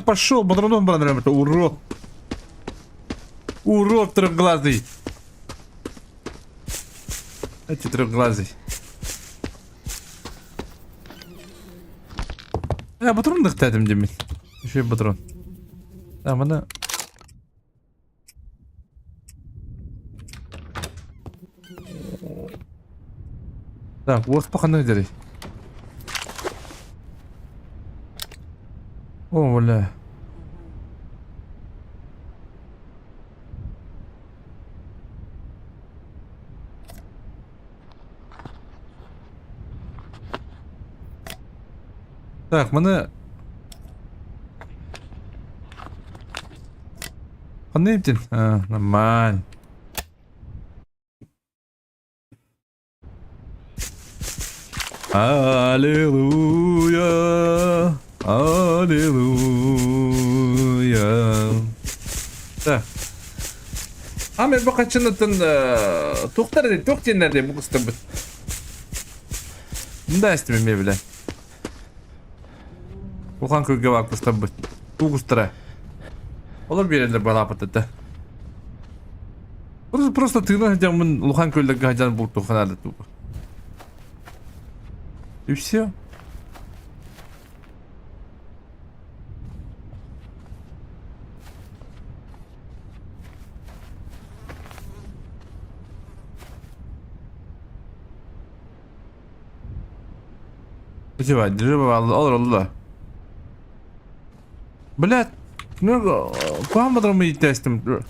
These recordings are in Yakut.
Пошел, патроном баран урод. Урод трехглазый. Эти трехглазый. Патрон дыхтаатым димин. Еще патрон. А, мана... Так, уоспа ханнык дэрий? О, бля. Так, маны Ханна эптин? А, нормально. Аллилуйя, аллилуйя. Так. Ами бу хачынытын туохтар дии, туох диэннэр дии бу кустарбыт. Да, истим эмиэ билэ. Улахан күлгэ баар кустарбыт. Уу кустара. Олор биэрэллэр балаапатыта. Просто, просто тыына сылдьаммын улахан күөллэргэ сылдьан бултуохха наада тупо. И все. Битива, олоролло. Блядь, ну, куһаҕан батарым иитээстим.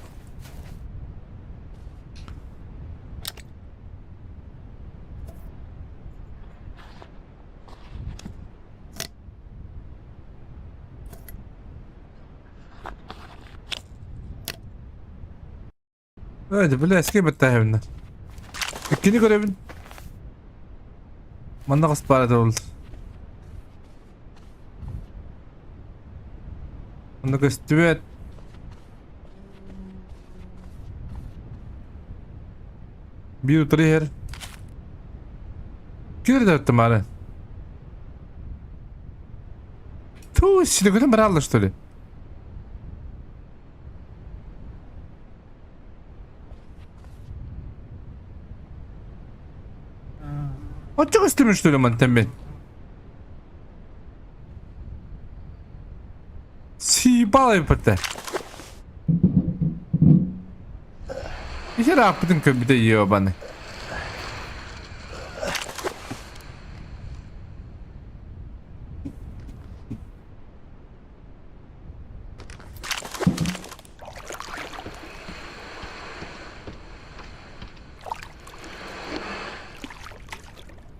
Эти, бля, с кем баттаһабынна? Иккини көрөбүн. Манна хос баар этэ ол. Манна көстүбэт. Биир утары иһэр. Кир да маары. Ту, сиде көтөн бараллар что ли? Оччоҕо истимин что ли мантан мин? Съебал эппэтэ. Ихер ааппытын көрбүтэ ебаный.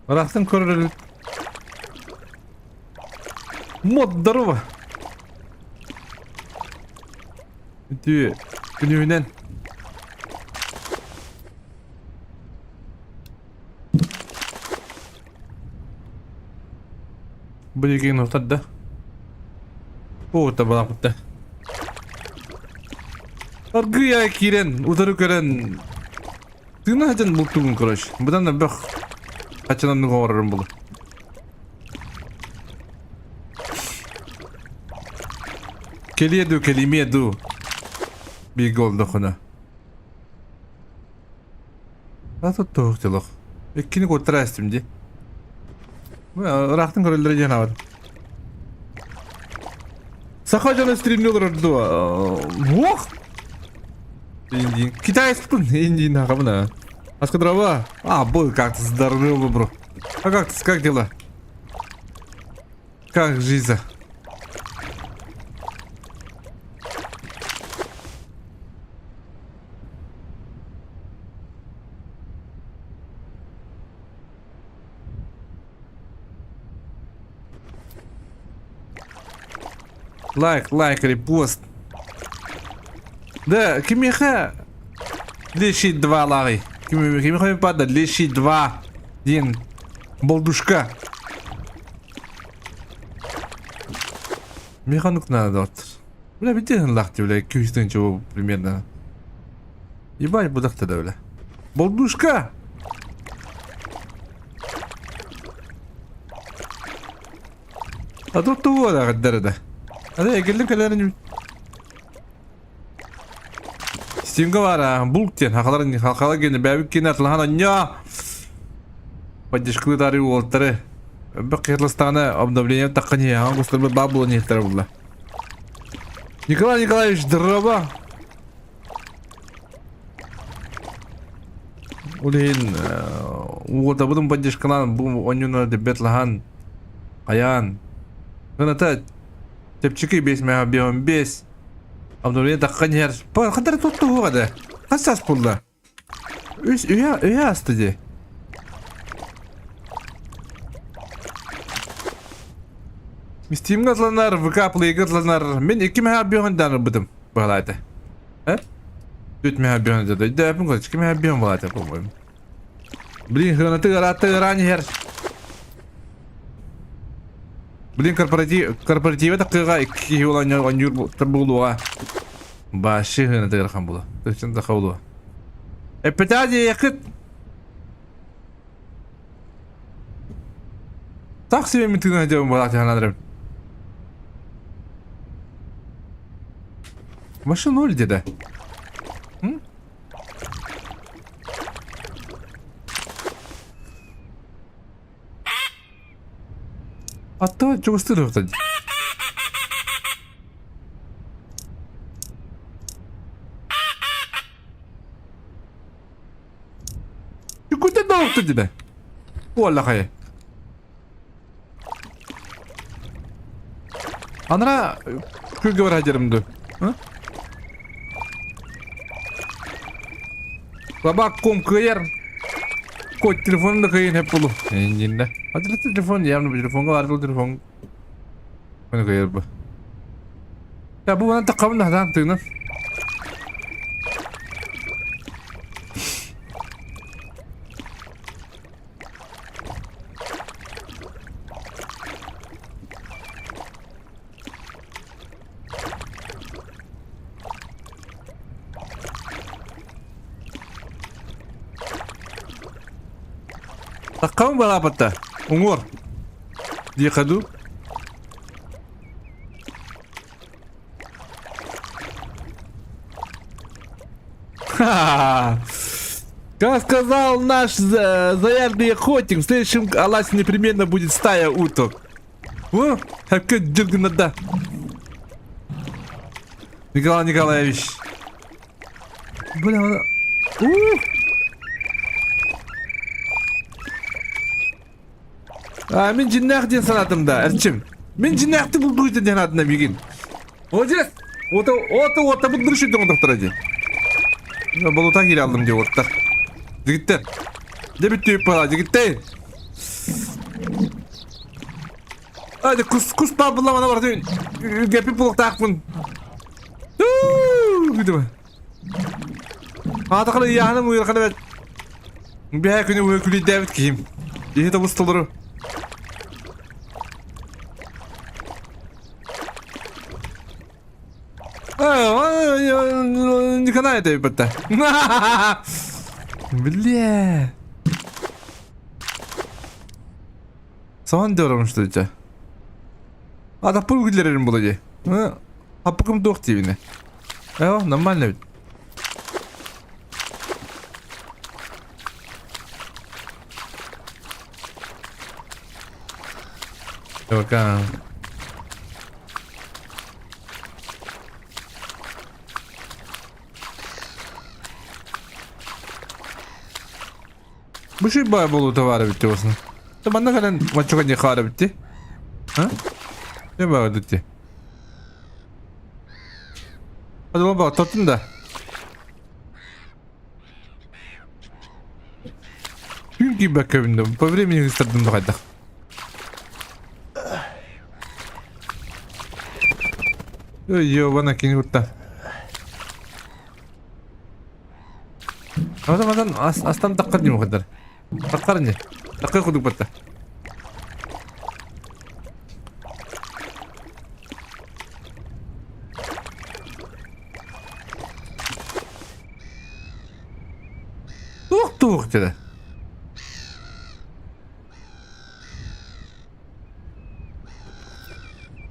Ыраахтан көрөр Мод здорово! Үтүө күнүһүнэн. Билигин утарда. Уота балаппыта. Аргыйа киирэн, утары көрөн тыына сылдьан бултугун короче. Быдан элбэх хаччананнык оҥорорум булу. Кэлиэ дуу, кэлимиэ дуу. Бииргэ олдохуна. А тут туох дьолох. Иккини куоттара эстим дии. Ыраахтан көрөллөрө диэн аабат. Саха дьоно стримни олорор дуо? Ох! Индин. Китайскын индин хабына. Аска дрова. А, был как-то здорово, бро. А как ты, как дела? Как жизнь? Лайк, лайк, репост. Да, кимиэхэ Лещи 2 лааҕый? Кимиэхэ пада Лещи 2 диэн болдушка. Миэхэ оннук надо доҕоттор. Бля, бүтүн лахти, бля, күүстэн чего примерно. Ебать, будахта да, бля. Болдушка! А тут того да, да. Hadi кэллим кэлэрин. Steam'га баар булк диэн хахалар хахала гене бэбик киэнэ атлахан анньа. Поддержкалыы тары уолтары. Бөх кыһытластаҕына обновление таххан иһэ гостарбыт баа буолан иһиттэрэ булла. Николай Николаевич, здорово! Ол иһин уотабытын поддержкалаан бу онньуна дэббэт лаһан хайаан гыната чэпчэки 5 мега 5 обновление таххан иһэр хантара туттуһуга да хас саас булла үс үһэ үһэ аста дии Steam'га атланар, ВК Play'га атланар. Мин 2 мега биоһун дан ылбытым быһалаата. Э? Түт мега биоһун деді. Өйдөөпүн короче, 2 мега биоһун балаата, по-моему. Блин, хыанаты ыраатта ыраан иһэр. Блин, корпоратив, корпоратива такыга икки киһи буолан оонньуур буолуоҕа. Башы хыанаты ырахан була. Точно таха буолуо. Эппэтээ диэххит. Так себе мен тыына дьон буолаат ханадырым. Машина ноль где-то. А то чугастыр вот. Куда долгу тебе? Уоллахай. Анара күлгэ барар дьэрим ду. Баба ком кыайар. Кой телефон да кыайын хеп болу. Энжинде. Адыр телефон явно телефонга бар телефон. Оны кыайар бу. Я бу манан таққабын да тыгынан. Таққабын балапатта. Уңор. Диэхэ Ха! Как сказал наш заярный охотник, в следующем Аласе непременно будет стая уток. О, как да. Николай Николаевич. Бля, она... Ух! А, мин дьиннээх диэн санаатым да, Эрчим. Мин дьиннээхти булдугуйта диэн аатына мигин. Молодец! Ота, ота, ота булдур шүйден ондохтора дии. Болута кире алдым дии оттар. Дигиттер. Де бүттү пала, дигиттер. Hadi kus kus бабыламана бар дүйін. Гепи булуктаакпын. Күтүмэ. Аатакала ыйааһыным ыарахана бэрт. Биһээ күнү быһа күлүйдээбит киһим. Иһит олус толору. Николай это бетте. Бля. Соһон диором что это? А да пул күллэрэрим була дии. Аппыкым туох диибини. Э, нормально ведь. Пока. Бу шүй баа буолуута баар эбит дии Та манна кэлэн маччуга не хаара эбит дии. А? Не баа эбит дии. Hadi baba тоттун да. Түүн киирбэккэ эбинним. По времени ыстардым да хайдах. Ой, ёбана кини кутта. Ата матан астан таққар дим хаддар. Таққар не? Таққар кудук батта. Туох туох деді.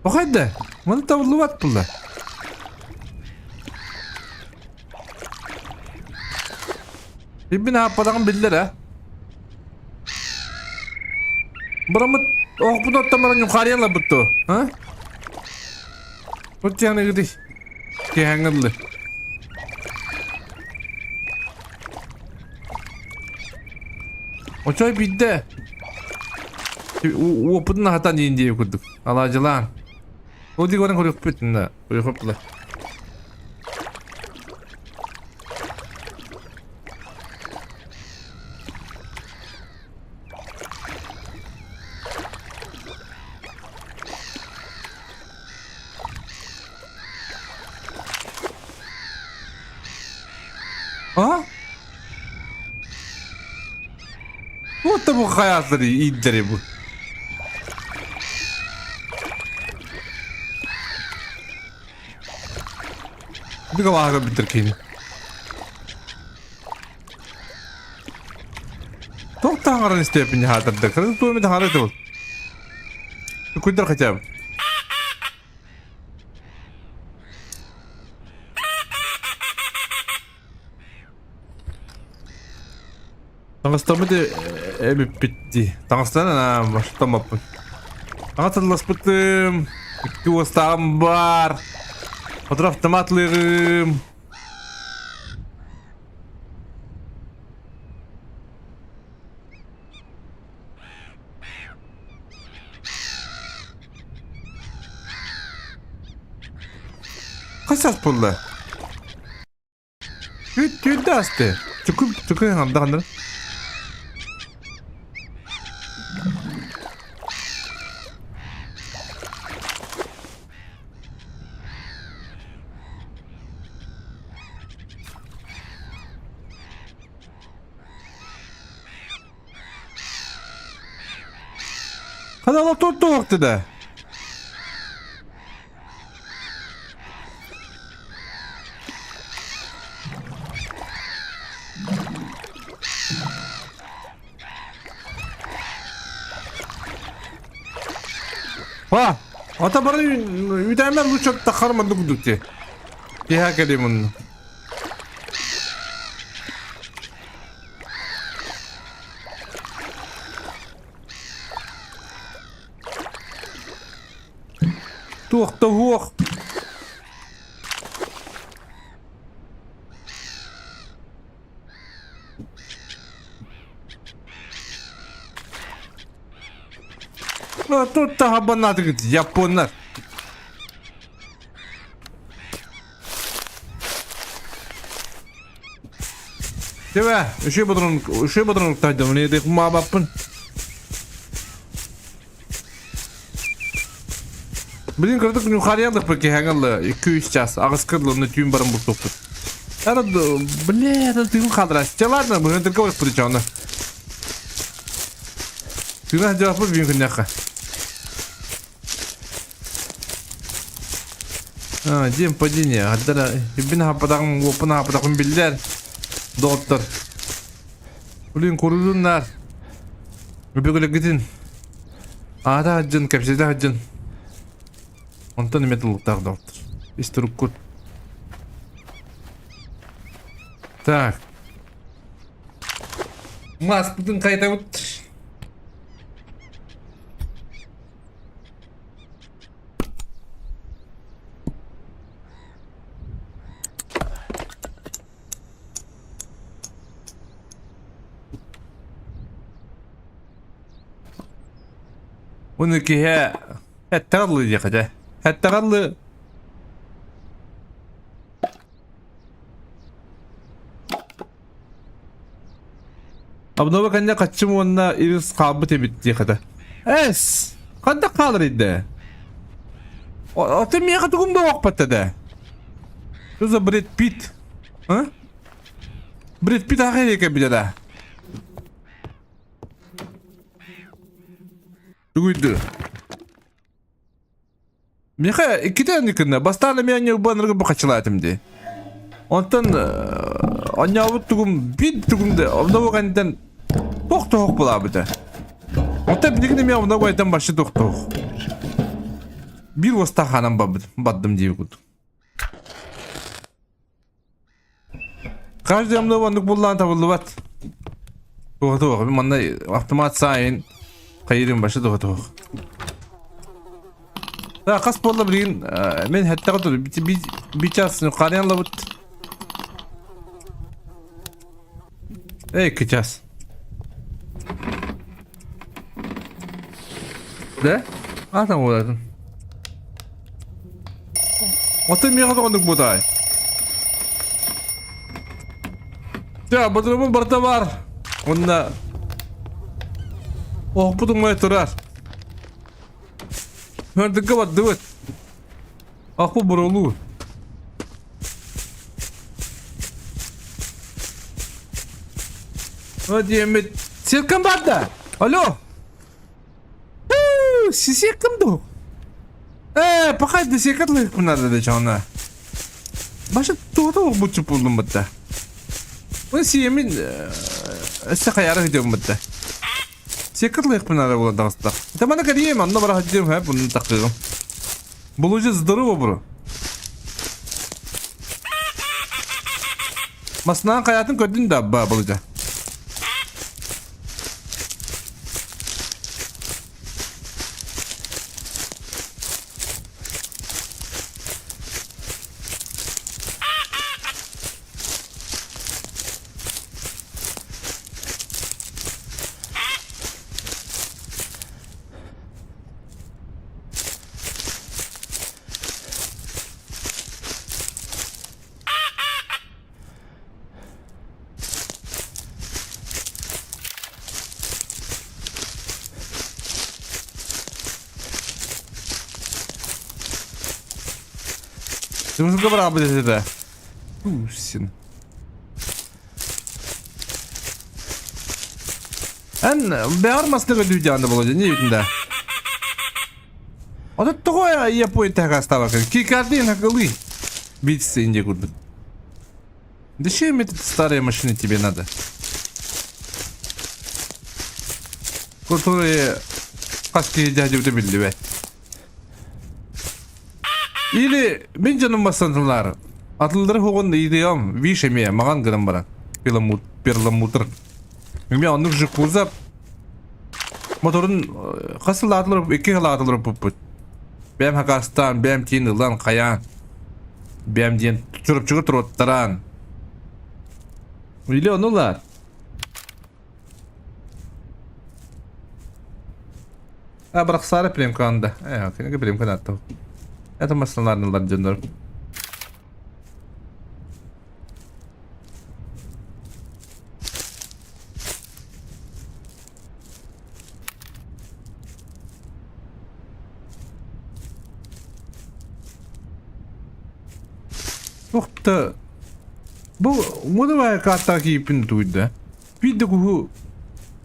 Бу хайда? Маны табыллыбат буолла. Билбин ааппатаҕым биллэр а. Бараммыт оһохпут оттон баран ньухаарыйан ыларбыт дуо? А? Вот тиһэҥ Тиһэҥ ыллы. Очой биирдэ уопутун аһатан иин диэбит курдук. Алаадьылаан. Ол диэки баран көрүөхпүт мына көрүөхпүт А? Вот бу хайаатары ииддэри бу. Бигэ бааһыгар бүтэр киһини. Туох таҥаран истиэппин хаатырда. Кыргыз туоми таҥара этэ ол. Куйдар хотя бы. Таҥастаммыт эбиппит дии. Таҥастан баштаммаппын. Таҥас тылласпытым. Икки уостааҕым баар. Отур автоматлыырым. Хас ас буолла? Түт түт асты. Чукум чукум ханда Хана туттуохты да. Ха! Ата бары үтәмәр лучше тахарманды кудук те. Киһа кэлим онно. Туох да уох. Ну, тут таһабаннаатыгыт японнар. Тебе, үчүгэй бодрон, үчүгэй бодрон тайдым, не дек мабаппын. Блин, кырдык нюхарьяндык киһэҥ 2-3 час, аҕыс кырлыны түүн баран бултуппут. Ара, бля, это тыын хаалдырас. Чэ, ладно, мы только вот причёна. Тыына жааппыт бүгүн күннэххэ. А, день падения. Хаддара, бин хаппатаҕым, уоппун хаппатаҕым биллэр. Доҕоттор. Блин, курудуннар. Өбүгэлэргитин аата сылдьын, кэпсэтэ сылдьын. Онтон эмиэ тыллыктаах доҕоттор. Ис туруккут. Так. Маспытын хайытабыт. Уну киһи эттэҕэ диэхэ дьэ. Эттэҕэ Обнова кэннэ хаччым уонна Ирис хаалбыт эбит диэхэ Эс! Ханна хаалар идэ? Аты миэхэ тугум да уохпат да. Что за Бред Питт? А? Бред Питт аха эрэ кэлбитэ да. Тугуйду? Миэхэ иккитэ гынна. Бастаан эмиэ анньылбанарга бу хачылаатым дии. Онтон анньаабыт тугум биир тугум да обново кэнниттэн туох туох булаабыта. Онтон билигин эмиэ обново кэнниттэн вообще туох туох. Биир уостаах хаанан барбыт, бардым диэбит курдук. Каждый амны оннук буллаан табыллыбат. Туох туох, манна автомат сайын хайырым башы туох туох. Да, хас буолла билигин мен хэттэҕэ тур би час харыйан лабыт. Эй, час. Да? А там буолатын. Аты миэхэ тоҕоннук буотай. Дьэ, ботурумун барыта баар. Уонна оһохпут умайа турар. Мөрдүккэ бардыбыт. Ахпы бурулуу. Диэммит сиркам барда. Алло. Сисеккам ду. Э, пока десекат надо да чона. Баша туото бутчу пулдум бытта. Оны сиэмин өссө хайара хүтүм бытта. Секат лыхпын надо было даҕыстах. Это мана кадием, анна бара хаддим хэп, bunun такыгым. Бұл уже здорово бро. Масынан хаятын көрдүн да ба бұл Ты бара это. Син. Эн бэҕэр масныга дүйдээнэ боло не бүтүндэ. Ото тоҕо Япония тэхастабакын. Кикардин хакылы. Битсе инде курдук. Да чем эта старая машина тебе надо? Которые хаски дядя биллибэт. Или мин дьонум массанылар. Атылдары хоҕон идеям виш эмиэ маҕан гынан баран. Перламутр. Эмиэ оннук же кузов моторун хас сылаатылар икки сылаатылар пуппут. Бэм хакастаан, бэм тиин ылан хайаан. Бэм диэн чурапчыга туруоттараан. Или онулар. А бырахсаары примкаанда. Э, кинигэ примкан аттау. Это массаларнылар дьоннор. Ух ты! Бу муну кааттаах кииппин туйда. Биир да куһу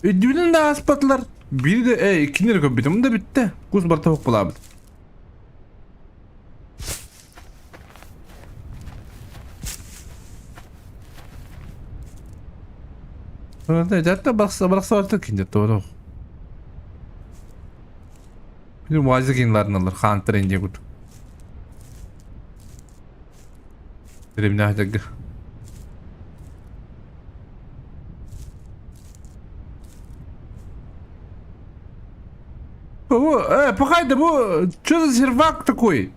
өйдүүнэн да ааспатылар. Биир да э иккини эрэ көрбүтүм да бүттэ. Кус барыта хоппулаабыт. Дьэ барахса барахса кинде торо. Бир уазик инларналар хаантар инде кут. Ремнәһдәге. Э, пахай, да бу, что за сервак такой?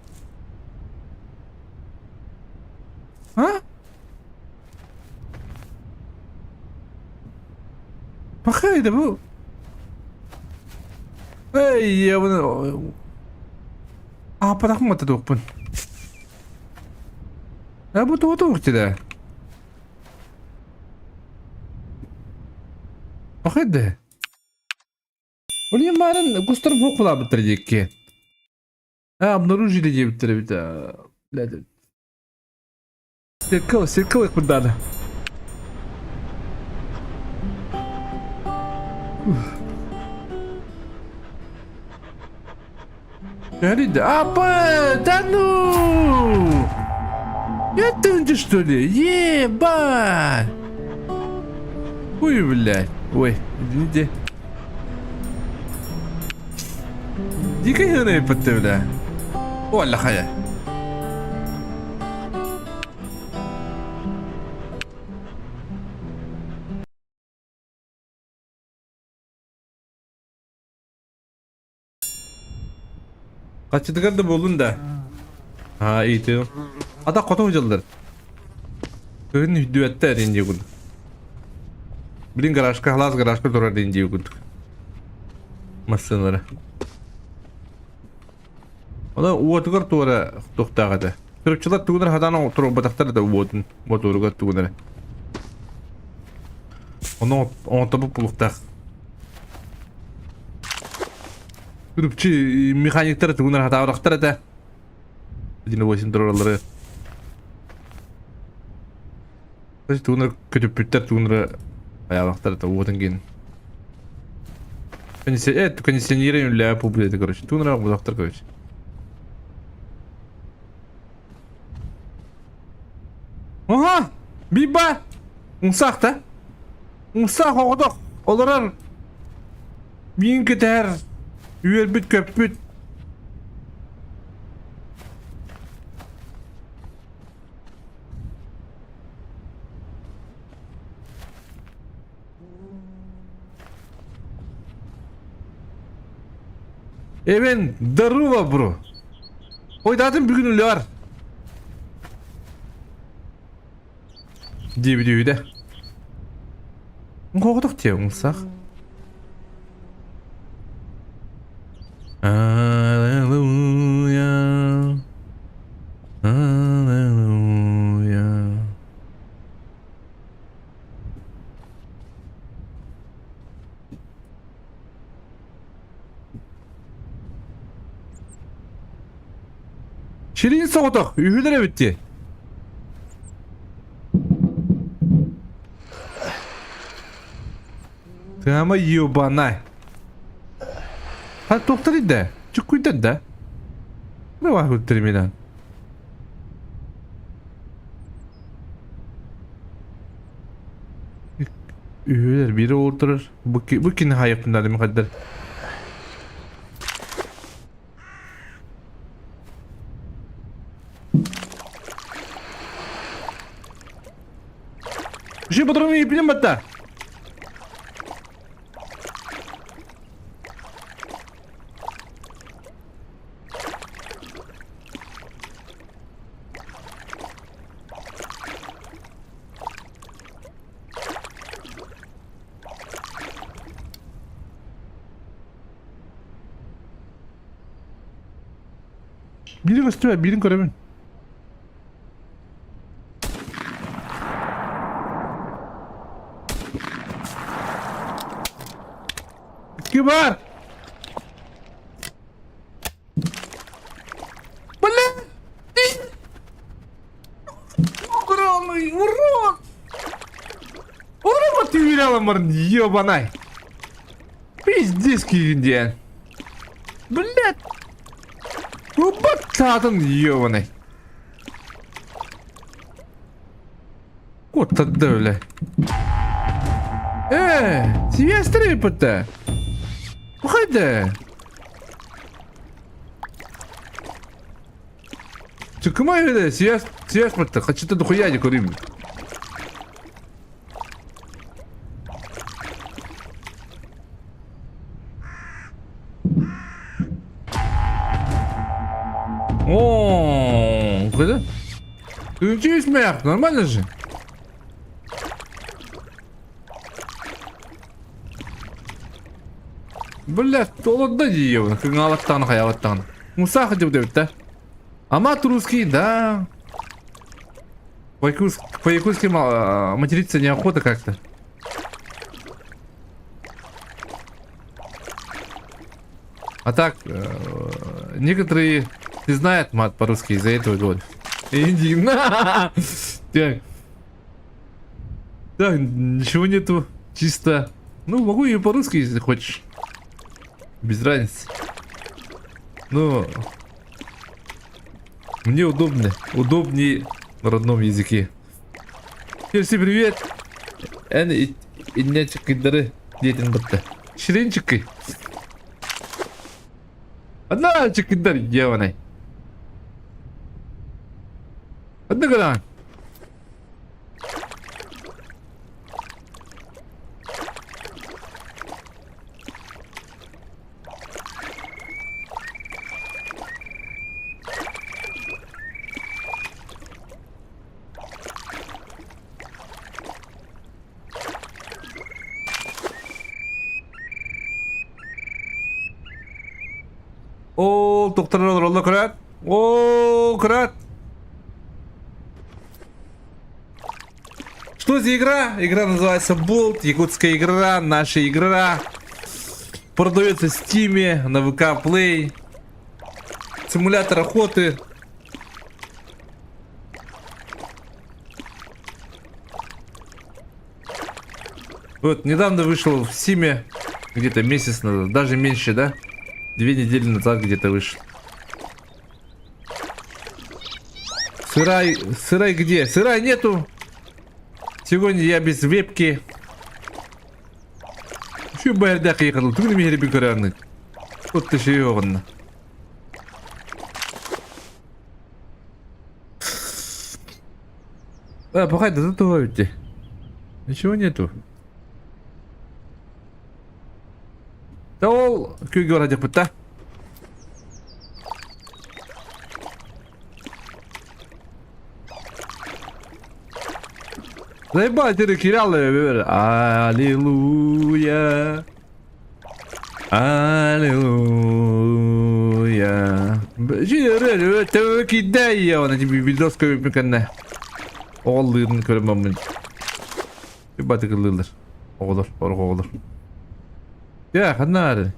А? Пахай, да бу. Эй, я бұны... Ааппатахпын батта туохпун. Э, бу тугу туох да? Пахай да. Блин, марын кустарым хук булабыттар диэкки. А, обнаружили диэбиттэр эбит. Блядь. Сиркыл, сиркыл ыкпырдаады. Говорит, апа, да ну! Это что ли? Ебать! Ой, блядь. Ой, извините. Дикая гына бля. Уолла хайа. Хаччытыгар да буоллун да. Аа, иитиим. Ата хоту дьыллар. Кыһын үрдүбэттэр инди курдук. Билин гаражка, халаас гаражка турар инди курдук. Массыыналара. Ону уотугар туора туохтаах этэ. Төрүччүлэр тугунар хатаан туруорбатахтар да уотун мотуоругар тугунар. Ону оҥоттобут булуктаах. Үрүпчү механиктар тугунар хатаабатахтар этэ. 1.8 тураллары. Тугунар көтүппүттэр тугунар аялахтар это уотун кин. Кондиционеры үлэ публика короче. Тугунар булактар короче. Ага! Биба! Умсах да? Умсах оҕотох олорор миин кэтэһэр үөрбүт көппүт Эвен, здорово, бро. Ой, датын бүгүн үлэ бар. Диэбит үһү Оҕотох диэ умсах. Аллилуйя. Аллилуйя. Ширин соҕотох үһүлэр эбит дии. Тыама ебанай. Ха туохтар да? Чуккуйдар да? Давай терминал. Үһүлэр бири олтурар. Бу бу кини хайыппыннар михаддар. Еще патроны не пьем батта. Бири көстүбэ, биирин көрөбүн. Икки бар! Блин! Огромный урод! Урод түйрелемір, ебанай! Пиздец киһин диэн. Блядь! Баттаатын ебаный. Куттатты бля. Э, сибиэстэр эппитэ. Хайда. Чыкымай öyle siyas siyas бытты. Хачыта дохуя не көреймін. О, куда? Ты смех, нормально же? Бля, толодда дии, кыҥаабаттаҕына хайаабаттаҕына. Мусаха деп дебит да. Амат русский, да. По-якутски материться неохота как-то. А так, э, некоторые не знают мат по-русски, из-за этого говорят. Иди на! Так. Так, ничего нету. Чисто. Ну, могу и по-русски, если хочешь. Без разницы. Ну, мне удобно. Удобнее на родном языке. Всем привет. Эн иннечиккидары диэтин бытта. Ширинчики. Одна чиккидар ебаный. Ханна гынаҕын? Ол тохторор олороллор көрөөт. О, көрөөт. Что за игра? Игра называется Болт, якутская игра, наша игра. Продается в Стиме, на ВК Play. Симулятор охоты. Вот, недавно вышел в Симе, где-то месяц назад, даже меньше, да? 2 недели назад где-то вышел. Сырай, сырай где? Сырай нету. Сегодня я без вебки. Şu бәрдә кыйкырыл түгел миһери көрәнник. Вот ты шейогынна. А, пока да тут Ничего нету. Да ол күйге барадық бұтта. Заебал ты кирялы. Аллилуйя. Аллилуйя. Кидайя, она тебе видоска мекенне. Оҕоллуурун көрөммүн. Батыкылыылар. Оҕолор, оҕолор. Я, ханна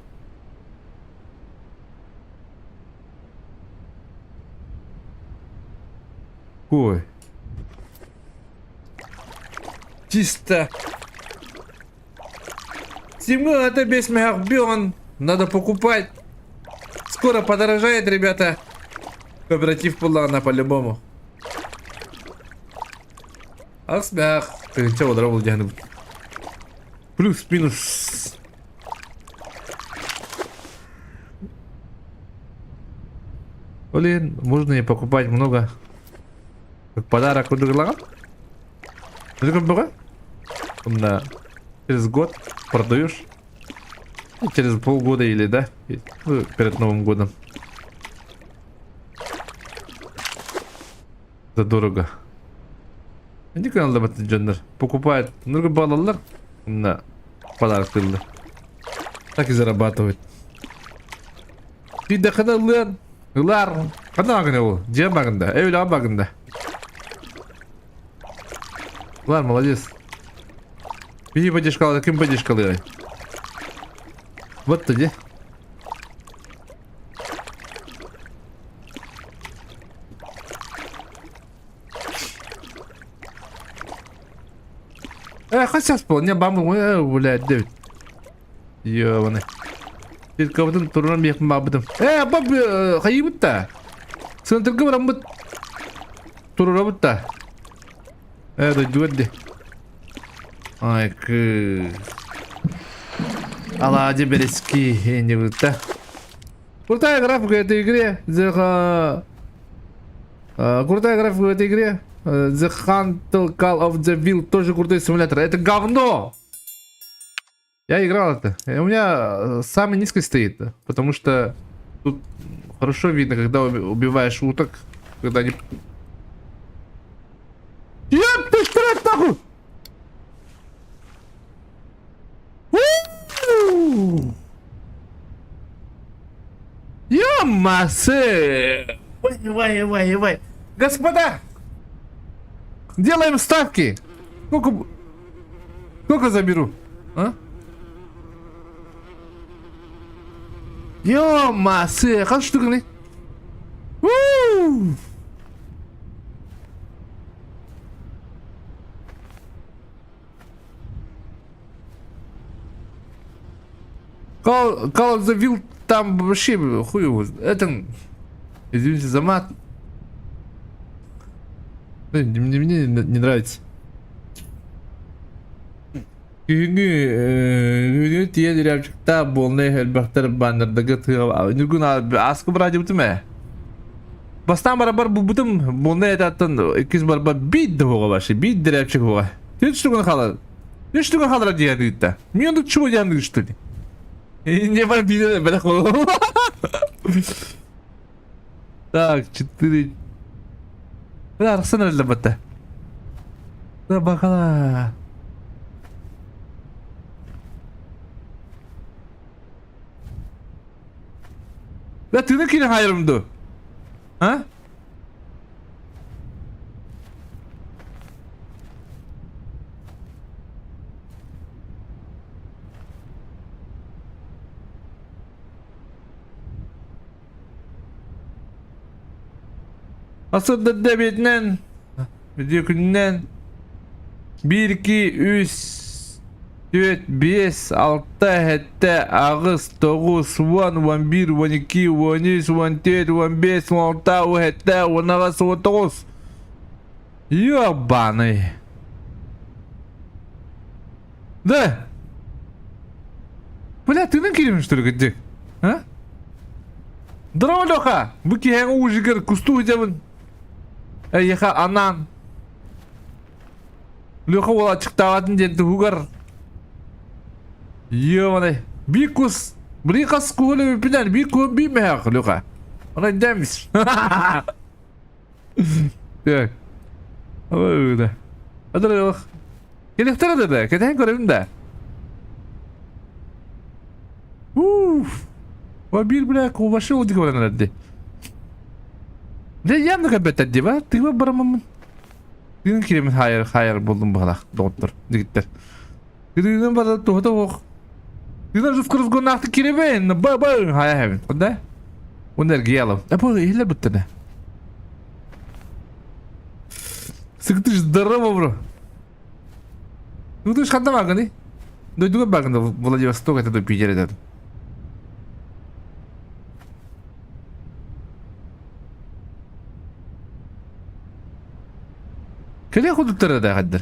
Ой. Чисто. Тимур, это весь мегабион. Надо покупать. Скоро подорожает, ребята. Кооператив буоллаҕына по-любому. Асмях. Чего дорогу Плюс-минус. Блин, можно и покупать много. Как подарок На через год продаешь. Ну, через полгода или, да? Ну, перед Новым годом. Задорого. Иди каналда дьоннор. Покупают. Ну, балалар. На подарок тылды. Так и зарабатывают. Ты хана ылар. Хана агына ол. Дьиэ багында. Эвеле багында. Лар, молодец. Иди поддержкала, ким поддержкала? Вот ты Э, хотя спал, не бамы, э, блядь, девять. Ёбаный. Кабытын турунан биэхпин баабытым. Э, баб, хайыбыт-та. Сынтыргы бараммыт. Турурабыт-та. Э, дойдуга Ай, кы. Алаадьы бэрэски эннибытта. Крутая графика этой игре. The, крутая графика в этой игре. The Hunt Call of the Wild тоже крутой симулятор. Это говно! Я играл это. У меня самый низкий стоит, потому что тут хорошо видно, когда убиваешь уток, когда они... Ёб ты ж нахуй! У! Ё-масе! Вай, вай, вай, вай. Господа! Делаем ставки! Сколько, сколько заберу? А? Ё-масе! Хас штука У! Call of the Wild там вообще хуй его. Это, извините за мат. Мне, мне не нравится. Күһүҥҥү күһүҥҥү тиийэн рябчиктаах буолна элбэхтэр баннердарга тыаҕа Ньургун ааскы быраадьыбытым ээ. Бастаан барабар булбутум, буолна этаттан иккис барбар биир да хуга вообще, биир дырээпчик хуга. Үч штука хаалар. Үч штука хаалар диэн ыытта. Мен тут чего диэн что ли? Не бар биир бэлэх Так, четыре. Арахсан эрэллэр батта. Да бакала. Да тыны кире хайырым ду. А? Асырда дэбиэтинэн, видео күнүнэн 1, 2, 3, 4, 5, 6, 7, 8, 9, 10, 11, 12, 13, 14, 15, 16, 17, 18, 19. Ёбаный. Да. Бля, тыынан киирэмин что ли, где? А? Здорово, Леха! Бу киһиэхэ ужигар кустуу сылдьабын. Эйиэхэ анаан. Леха уол аччыктаабатын диэн туһугар. Ёбаный. Биир кус. Блин, хас куһун эбиппинэн, биир куһун биир мөһөөх, Леха. Онон дэмис. Так. Ой, да. Кэлиэхтэрэ да, кэтэһэн көрөбүн да. Уф. Ва биир бля вообще удик баран эрэрди. Дьэ явно кэлбэттэр дии ба? Тыыба бараммын. Тыын киремин хайар хайар булдум баҕалаах доҕоттор дигиттэр. Тыынын бара туһата ох. Тыына жуфкырызгоннаахты киребен ба ба хайа хэбин. Да? Уна эргийэ алам. Апа иһиллэр буттана. Сыгытыш здорово, бро. Сыгытыш ханна бааргыный? Дойдуга бааргын Владивосток это до Питера этот. Кэлэ худуттара да хаддар.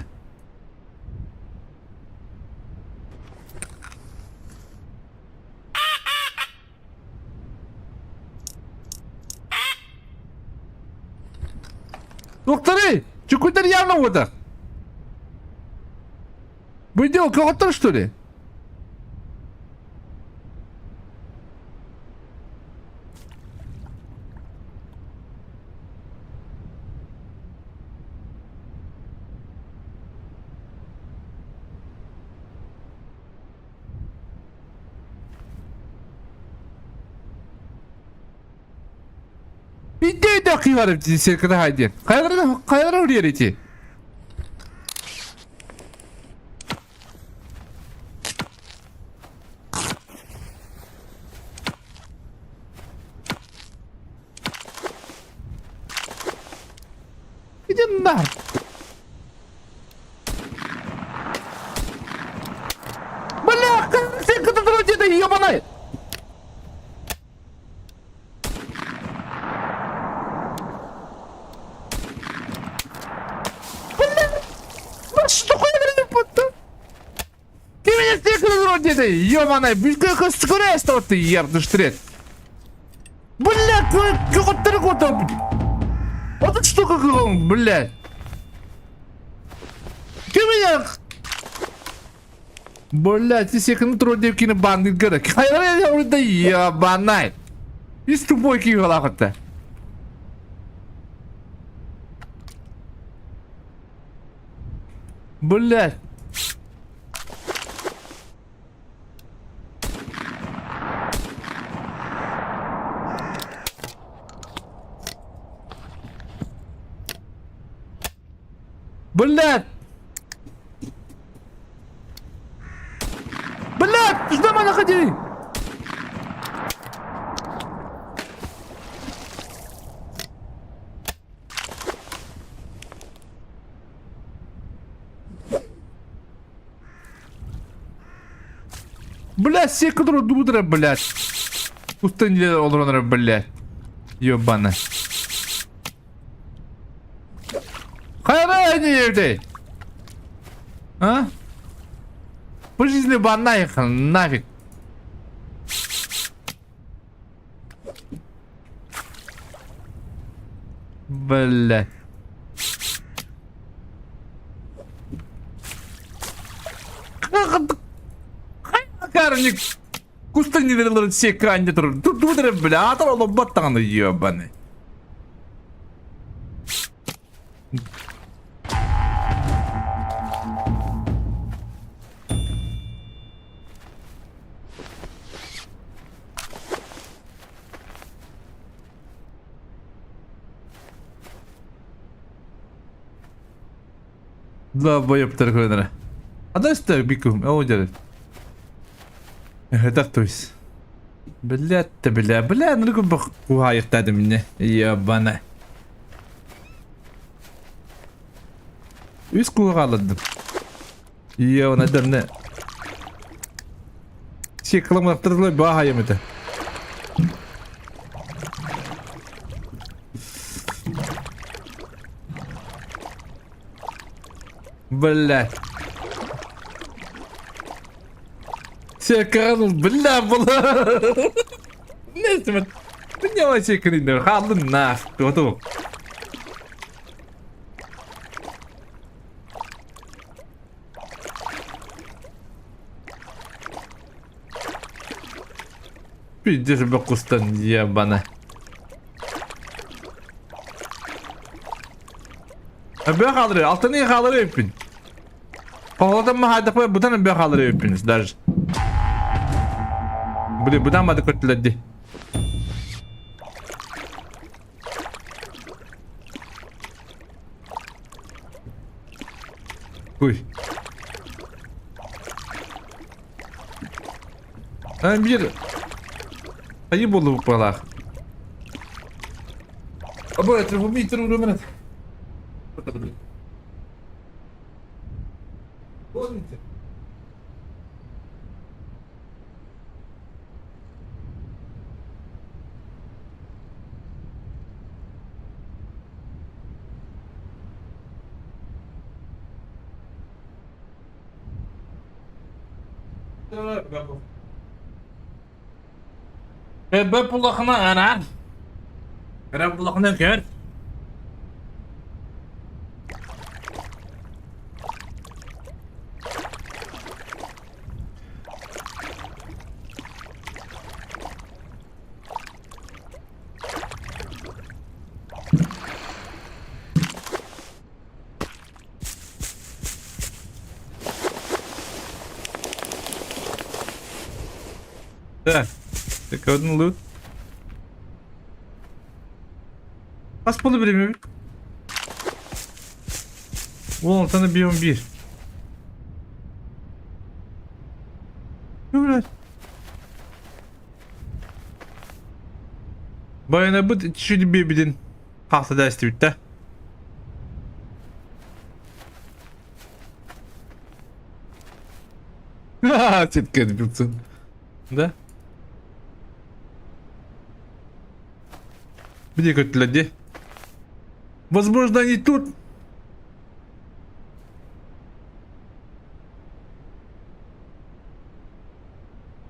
Докторы! Чукуйдар явно вода! Вы делал кого-то, что ли? Биирдэ өйдөөх киһи бар эбит сирката хай диэн. Хайалара хайалара үрүйэр ити? Иди нахуй. Бля, как ты это ебаный! Бля, что хуй Ты меня стекла вроде ебаный, как скорее ты ердыш трет. Бля, ты года. Вот это что как он, блядь. Ты меня... Блядь, ты секунду трудно кини бандит гада. Да ебаный. Из тупой кигалахата. Блядь. Блядь! Блядь! Ждама находи! Блядь, все которые дудра, блядь. Пустыня олоронор, блядь. Ёбана. Хайра не А? По жизни банна нафиг. Бля. Карник кустан нелер секанде тур. Тут бля, атар олоббат даҕаны ебаный. Долбоебтар көрөнөрө. Адастар бикум, ол дьэрэ. Это то есть. Блядь, бля, бля, ну как кухайыктады мне. Ебана. Үс куһаҕа алардым. Ийэ, дэмнэ. Секламаттырылы баахайым этэ. Блядь. Секранул, бля, была. Не, не секрин, халын нах, готов. Пиздец бакустан ебана. Бөх алыры, алтыны халыры өппүн. Хоһолотон маһаадахпа бутан бөх алыры өппүн даже. Блин, бутан мады көттүлэрди. Ой. Биир айыы буоллубут быһалаах. Абы термометр уровень. Помните? Б булахына ана. Кыра булахына көр. Так, так один лут. Хас буолла бириэмэбит? Уол алтаны биэм биир. Блядь. Байанабыт чуть биэбитин хаста да истибиттэ. Сетка отбился. Да? Где көттүлэр Возможно, они тут.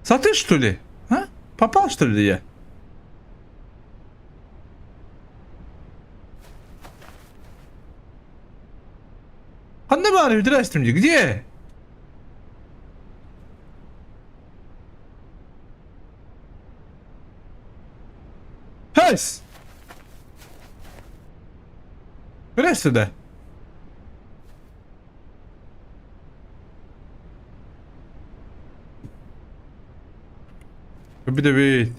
Саты, что ли? А? Попал, что ли, я? Ханна баар үтүрээстим дии. Где? Хэс! Кэлэ сюда. Бүтэбит.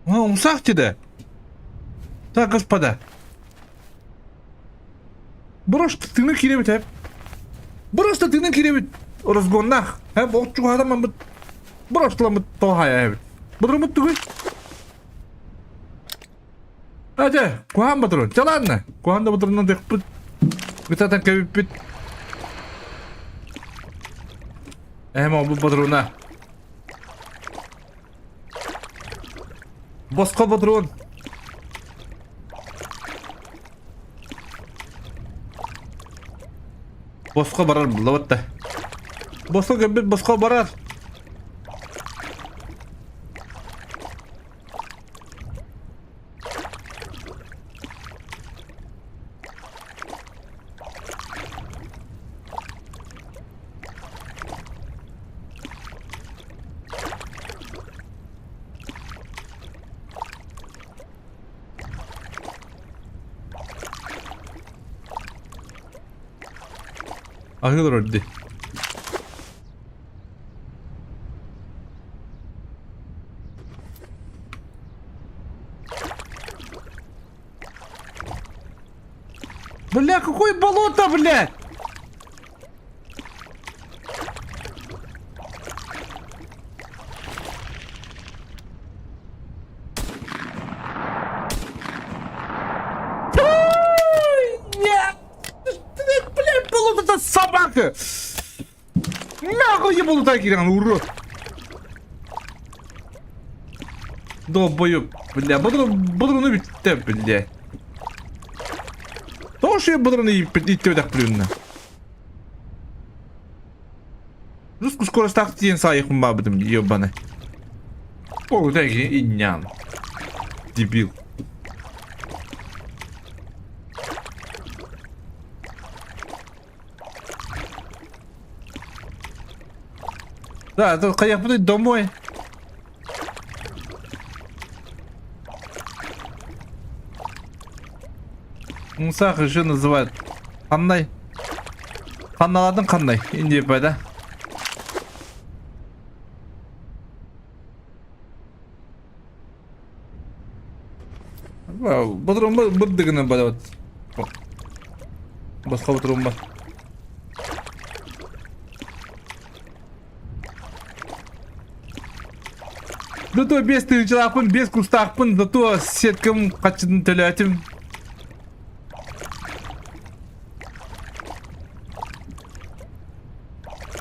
Умсах да. Так, господа. Просто тыны кирэбит эп. Просто тыны кирэбит разгоннах. Хэп отчугадамамыт. Броштламыт тоһая эбит. Быдырмыт тугуй. Адэ, куһаан батырын. Чэ ладно. Куһаан да батырынан дэхпит. Гытатан кэбиппит. Эм ол бу батыруна. Босхо ботуруун. Босхо барар буллабат да. Босхо кэлбит босхо барар. Аһыы олорор дии. Бля, какое болото, бля! Блядь, болото собака! Нахуй ебану так киирэн, урод! Долбоёб, бля, бодрону бүттэ, бля. Тоҕо шуйа бодрону ииттибэтэх блюнна. Руску скоростаах тиийэн саайыхпын баабытым, ебаный. О, дай иннян. Дебил. Да, это хайахпыт домой. Мусах еще называют. Ханнай. Ханналадың ханнай. Индия пайда. Батырымба бырдыгына бара Басқа батырымба. Зато без тыһыынчалаахпын, без кустаахпын, зато сеткам хаччытын төлөөтүм.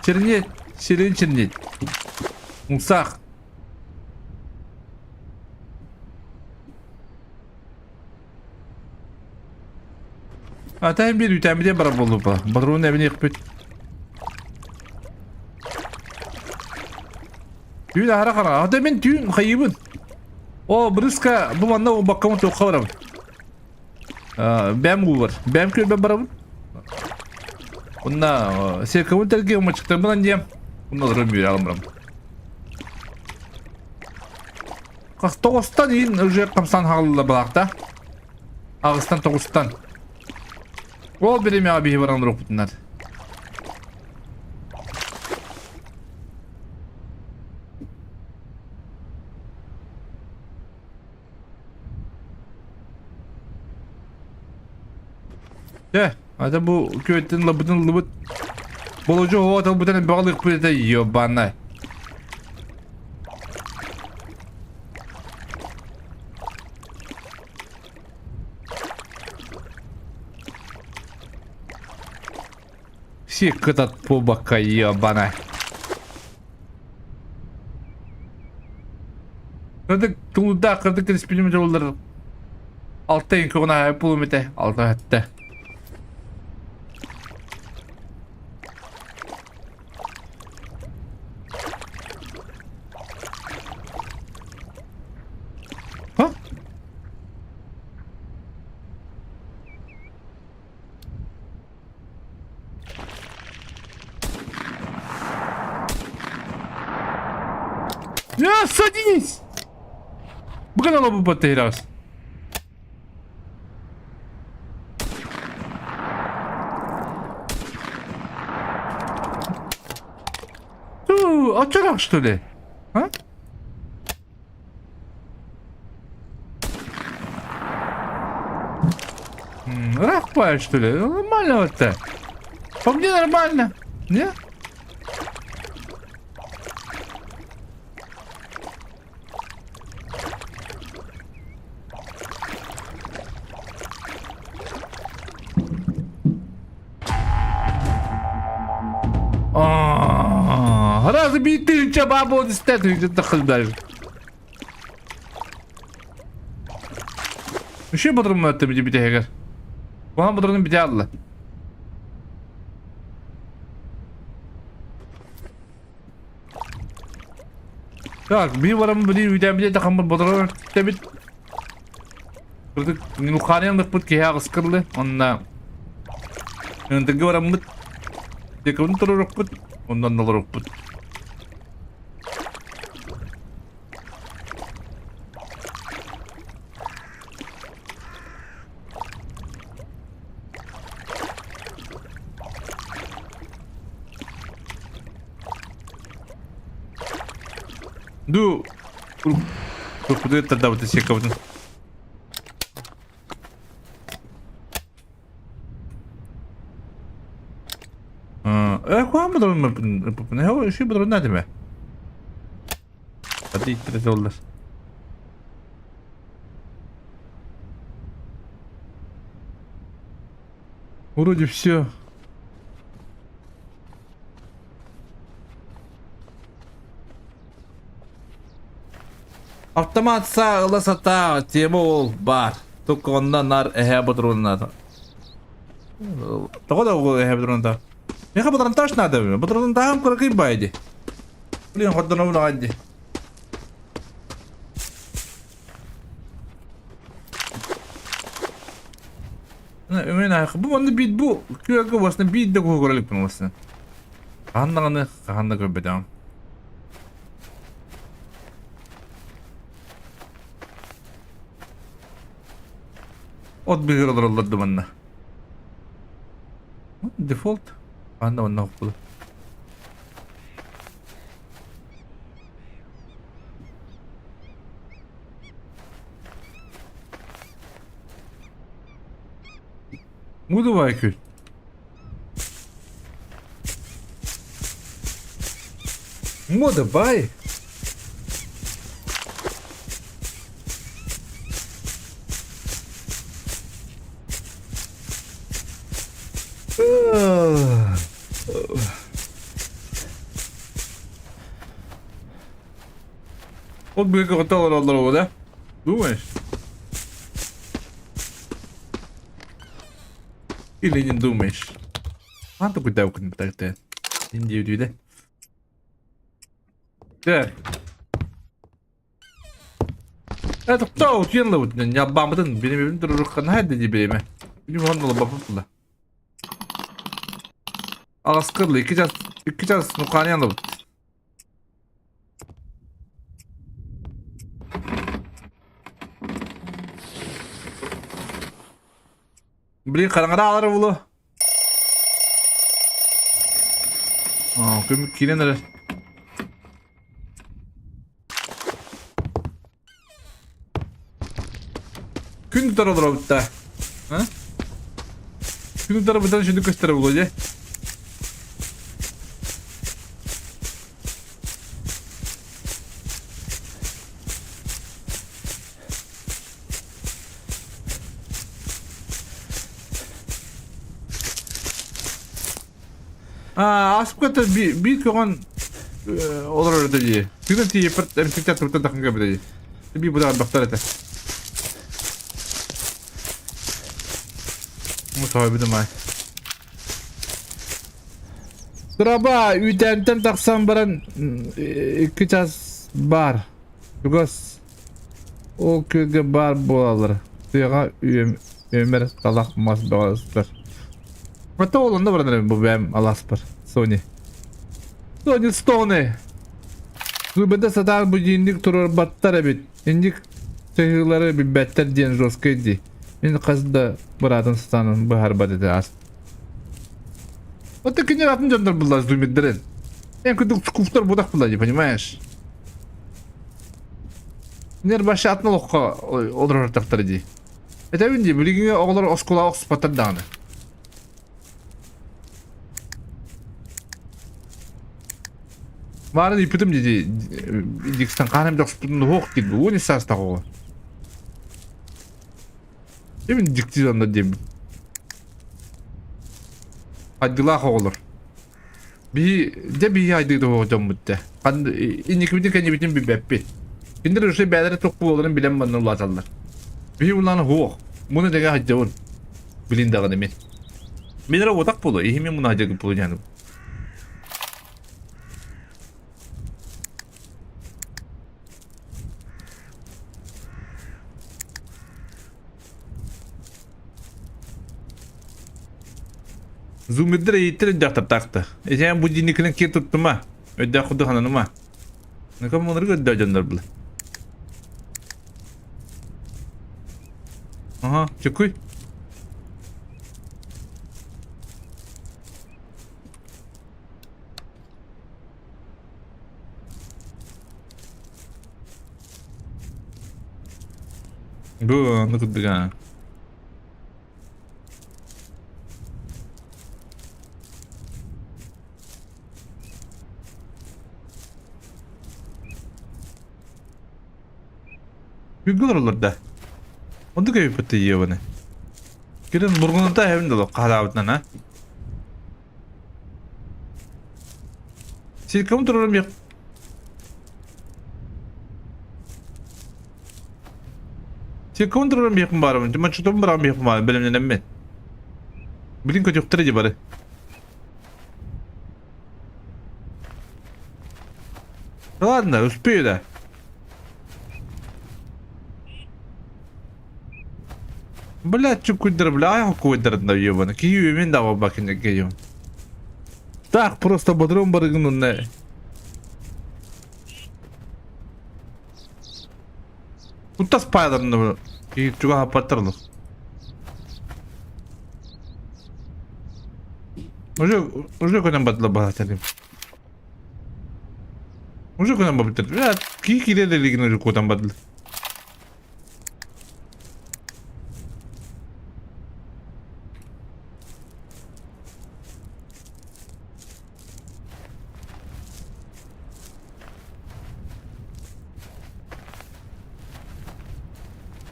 Чернеть, сирин чернеть. Мусах. Атайын биир үтээммитин барар буоллупа. Батруун эбиниэхпит. Түүн аһара хара. Ата мен түүн хайыбын. О, брыска бу манна баккамын туохха барабын. Бэм уу бар. Бэм күөлбэр барабын. Онна серкабын тэлгэ умачыктарбын диэм. Онна олорон үөрэ барабын. Тоҕустан иин уже хамсан хаалла балаахта. Аҕыстан тоҕустан. Ол биримэҕэ биһи баран олоруохпутунар. Дьэ, ата бу күөттэн ылабытын ыллыбыт. Болодьу оҕо талбытын элбэҕи ылыахпыт этэ, ёбанай. Все кытат буолбакка ебана. Кырдык тулудаах кырдык кириспилимите боллар. Алта иҥки оҕуна пулумите алта хатта. Ха? Я, садись! Бүгін ала бұл батырас. Очарах, что ли? А? Рах паешь, что ли? Нормально вот так. По мне нормально. Не? Раз биир баа буолан истэ таххыл даже. Үшө бодорум өттө бити бүтэһигэр. Куһаҕан бодорун бите алла. Так, биир баран били үүтээммит тахаммыт бодорор тэбит. Кырдык нухаанын лыппыт киһи аҕыскырлы. Онна ындырга бараммыт. Декабын турурукпут, оннан олорукпут. Ду Куркуду тардабыты секабытын. Э, куһаҕан бодоруун үчүгэй бодоруун этиме. Аты иттэрэ оллар. Вроде все. Автомат саа ыла сатаа, тема ол баар. Только онно нар эһээ ботурууннаата. Тоҕо да ол эһээ ботурууннаата? Миэхэ ботуруонтааш наада Ботуруонтааһым кыракый баай дии. Блин, хордонобун аҕай дии. Бу манна биир бу күөлгэ уосна биир да куһу көрө иликпин уосна. Хаһан даҕаны хаһан да көрбөтөҕүм. От быыһыгар олороллор да манна. Дефолт. Хаһан да манна хоппула. Мудубай күл. Мудубай. Ол бүгүн көтө олороллор да? Думаешь? Или не думаешь? А ты куда так-то? Индивидуиде. Так. Это кто утенла вот не обамытын береме туруккан хайда ди береме. Билим онда бапыпла. Аскырлы 2 час 2 час нуканьян бут. Блин, хараҥара аалара булу. Көмүк киирэн эрэр. Күн тутар олоробут да. Күн тутар бытан шүндүк көстөр булу дьэ. Ааспыкка биир көҕөн олорор этэ дии. Тыынан тиийэппэр эмсиктэр туртан таххан кэлбитэ дии. Биир быдаан бахтар этэ. Мусаабытым ай. Траба үүтээнтэн тахсан баран 2 час баар. Чугас Ол күөлгэ баар буолаллар. Тыаҕа үөмэр талах мас бөҕө сытар. Хата ол онно баран эрэ бу бэйэм алааспар. Сони. Сони Стоны! Күбэдэ сатаан будильник туруорбаттар эбит. Инник чаһыылары билбэттэр диэн жесткай дии. Мин хас да быраатын сатаан быһаарбат этэ ас. Вот кинилэр атын дьоннор буллар зумердэрин. Эн курдук скуфтар будах булла дии, понимаешь? Нер башы атын олоххо олорор тахтар дии. Этэбин дии, билигиҥҥи оҕолор оскуолаҕа охсуспаттар даҕаны. Маарын ыйпытым дии, Дикстан хаан эмде охсуппутун уһуох диир, уон саастаах оҕо. Эбин дьикти онно диэбит. Хайдылаах оҕолор. Биһи дьэ биһи айдыыта суох дьоммут дьэ. Инникибитин кэннибитин билбэппит. Кинилэр уже бэйэлэрэ туох буоларын билэн манна улааталлар. Биһи улаана суох. Муну тэҥэ сылдьабын. Билин даҕаны мин. Мин эрэ уотах буолуо, иһим муна сылдьаргын буолуо дьаным. Зумердэр эйиттэр өйдөөхтөр Эсээн будильникынан киэр туттума. Өйдөөх курдук хананыма. Накам мунары көрдөө дьоннор бile. Ага, чекуй. Бу аны курдук аа. Бүгүн олороллор да. Оннук эбиппит ебаны. Кирин бургунута эһэбин да хаалаабытынан а. Сиркам турарым yok. Сиркам турарым yakın барымын. Жама чутум барам yakın барым. Билимненеммин. Билин көтүөхтэрэ дии бары. Ладно, успею да. Блядь, чукуйдер, бля, куйдер да ебаный. Киви мен да бакин кием. Так, просто бодром барыгын Куттас паяларын чуга хаппаттар Уже уже көтөн бардылар баһаатарым. Уже көтөн барбыттар. Бля, кии киирэ да илигин уже куотан бардылар.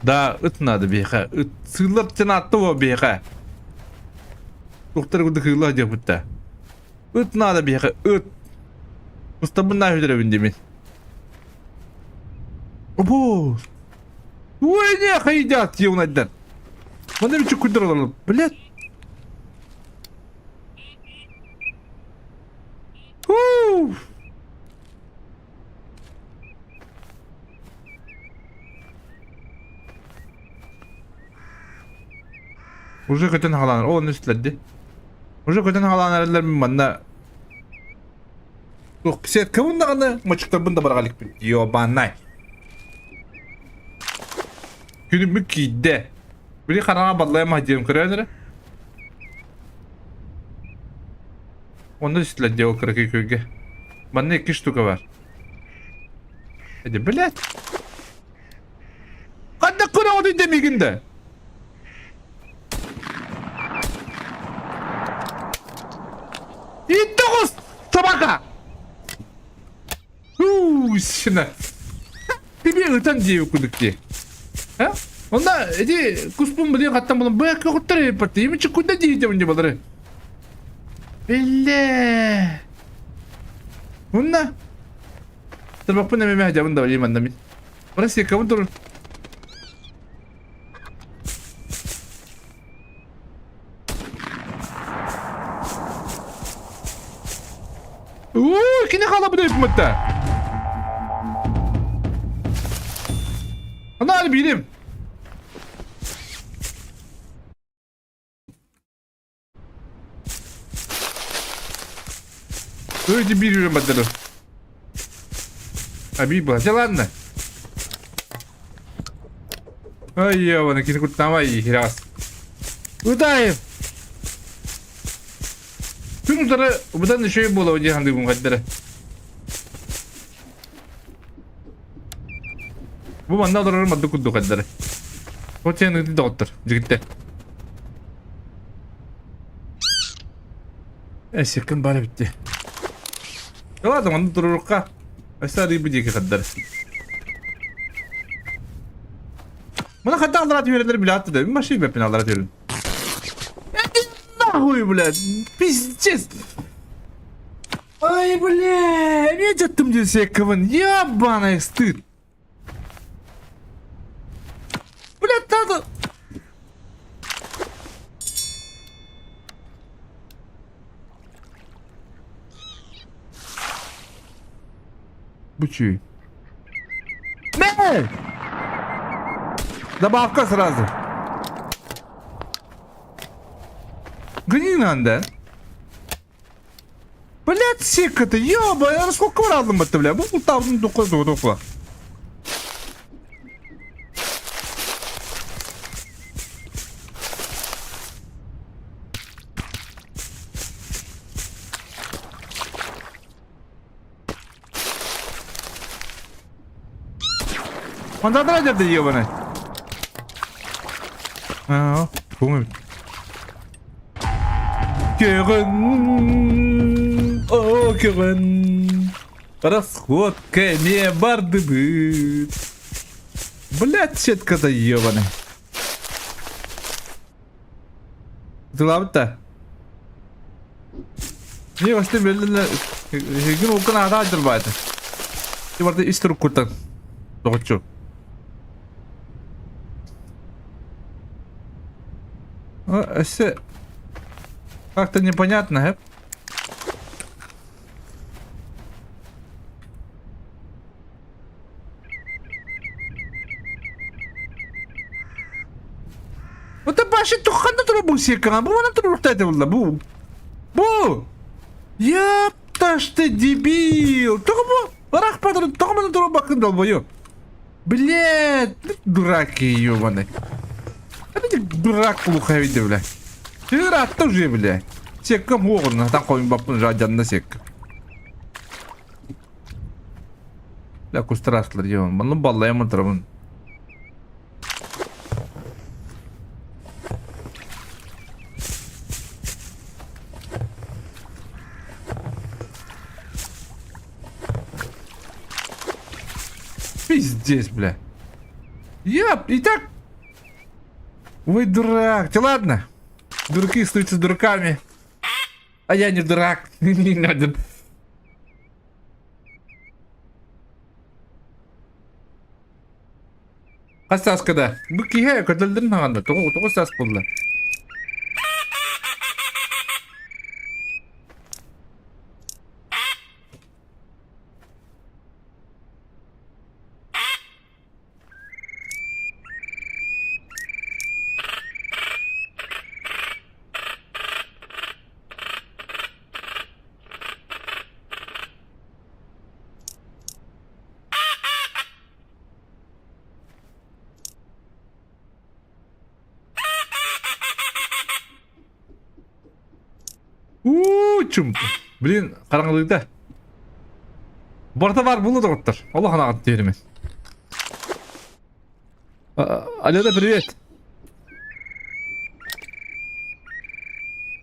Да, ыт надо биһиэхэ. Ыт сыыллар тенатты буо биһиэхэ. Туохтар курдук ыыллах диэхпит Ыт надо биһиэхэ, ыт. Устабын наа хүтүрэбин димин. Обо! Ой, не, хайдят, юнайдан. Маны бичик күйдір олар. Блядь. Уф! Уже көтөн хаалаан, ол онно үстүлэрди. Уже көтөн хаалаан эрэллэр мин манна Туох сеткабын даҕаны мочуктарбын да бараҕа иликпин. Ёбанай. Күнүммүт киирдэ. Били хараҥа баллайа маһдьыам көрөөн эрэ. Онно түстүлэр дии ол кыракый күөлгэ. Манна икки штука бар. Эди, блядь. Ханна көрөҕүтүй да миигин да? Итоҕус собака! Уу, сына. Тебе ытан дии кудук дии. А? Онда эти куспун билин хаттан булан быак көҕүттэр эппатты. Ими чуккунда дии дебин балары. Билле. Унна. Тарбахпын эмэ мәһдябын да билим анна мин. Россия тур. Уу, кини хаалабыт эппитте. Ана билим. Өйді бір үрін баттыры. Аби была. Да ладно. Ай, ебана, кини куттамай, херас. Утаев! Күн утары бұдан үшеу бола дей хандыгын қайдары. Бу манна олорор мадды курдук қайдары. Вот сен ыты доҕоттор, жигиттер. Эсеккин бары битти. Ладно, манна турурукка. Өссө арыйбы диэки хаддар. Мына хатта алдыра түһэрэлэр билэ да. Машина бэппин алдыра түһэрин. Нахуй, блядь, пиздец. Ай, бля, не жаттым десеккібін, ебаный стыд. Блядь, надо... Бучи. Мэ! Добавка сразу. Гни надо. Блядь, сека-то, ёбаный, сколько бараллым бытты, бля. Бу бултаабытын тукка тугу тукка. Мандатара дьэрдэ ебаный. Аа, көҥүл. Көҕөн, о көҕөн, расходка эмиэ бардыбыт. Блядь, сетката ебаный. Тылабыт да. Не басты белле Хигин уккун аата дьылбаата. Ти барда ис туруккуттан. Доҕоччу. Өссө как-то непонятно, хэп. Это баши тухханна тура бу секана. Бу мана туруктайды булла. Бу. Бу. Япташ ты дебил. Тоҕо бу? Барах падыр тоҕо мана тура бакын долбоёб. Блядь, дураки ебаный. Это дурак глухой бля. Ты рад уже, бля. Секка муғын, там қойын баппын жадянна секка. Бля, кустараслар ебан. Манны баллаямын тұрабын. Пиздец, бля. Я и так... Ой, дурак. Ты ладно. Дураки остаются дураками. А я не дурак. Не надо. Хас сааскада? Бу киһи көтөллөрүн хаҕанда тоҕо тоҕо саас буолла? Уу, чум. Блин, хараҥалыыта. Барыта баар буолуо доҕоттор. Олох анаҕыт диэримин. Алена, привет.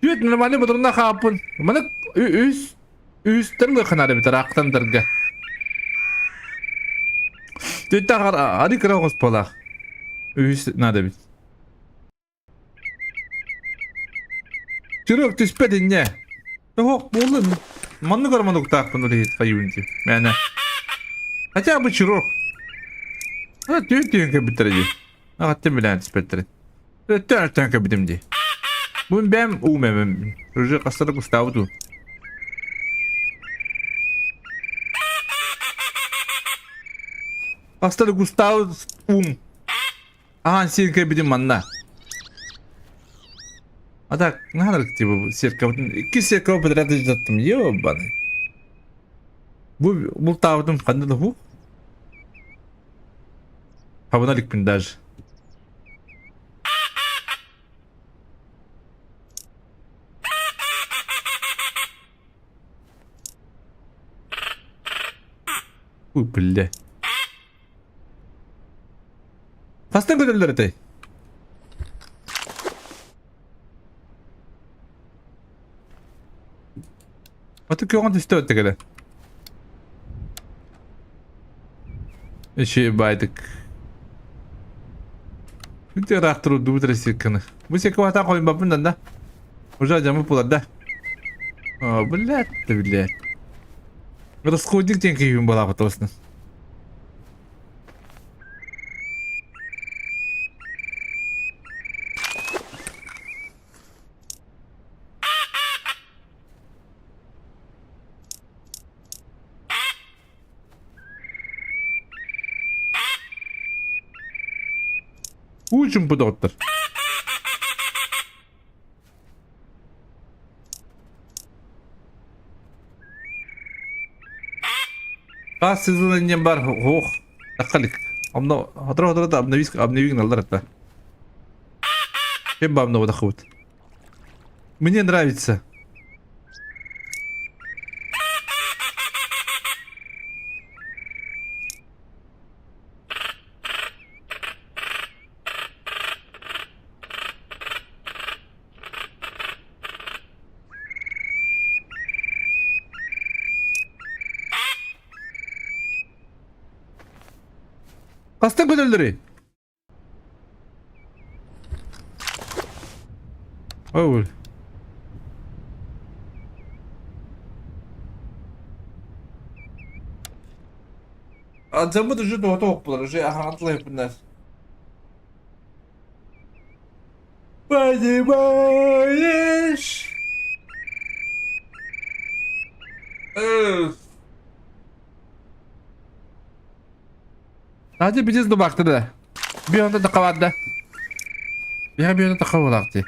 Привет, нормальный бодурна хааппын. Маны үс үстер лыханар эбит араактандарга. Түттахар ары кыра госполах. Үс надо бит. Чырык түспэт инньэ. Тоһуох буоллун. Маннык ормонуктаахпын үлэһит хайыыбын дии. Мээнэ. Хотя бы чирок. А түөн түөн кэбиттэрэ дии. Аҕаттан билээн түспэттэрин. Өттөн өттөн кэбитим дии. Бу бэм уум эмим. Уже хастара кустаабыт уу. Хастара кустаабыт уум. Ахан сиэн кэлбитим манна. А так, надо типа сеткабытын икки сетка подряд ыждаттым. Ёбаный. Бу бултаабытым ханна да ху. Хабына иликпин даже. Ой, бля. Хастан көтөллөр этэй? Аты көҕөн түстэ өттө кэлэ. Эши байдык. Бүтэ ыраахтыр урдубут ресикканы. Бу секке ватан хойунбаппын да. Уже дьамы булар да. О, блядь, да блядь. Расходник диэн киһибин балаабыт осна. Уу чумпу доҕоттор. Хас сезон инньэн бар ох таххалик. Онно хотро-хотро да обновись обнови гыналлар это. Кем бам новодахыбыт. Мне нравится. Хастан көтөллөрүй? Ой. Алдьаммыт уже тоҕото оппулар, уже аһаҕантылайыппыннар. Понимаешь? Надя билез дубакты да. Bir anda da kavarda. Bir bir anda da kavardı.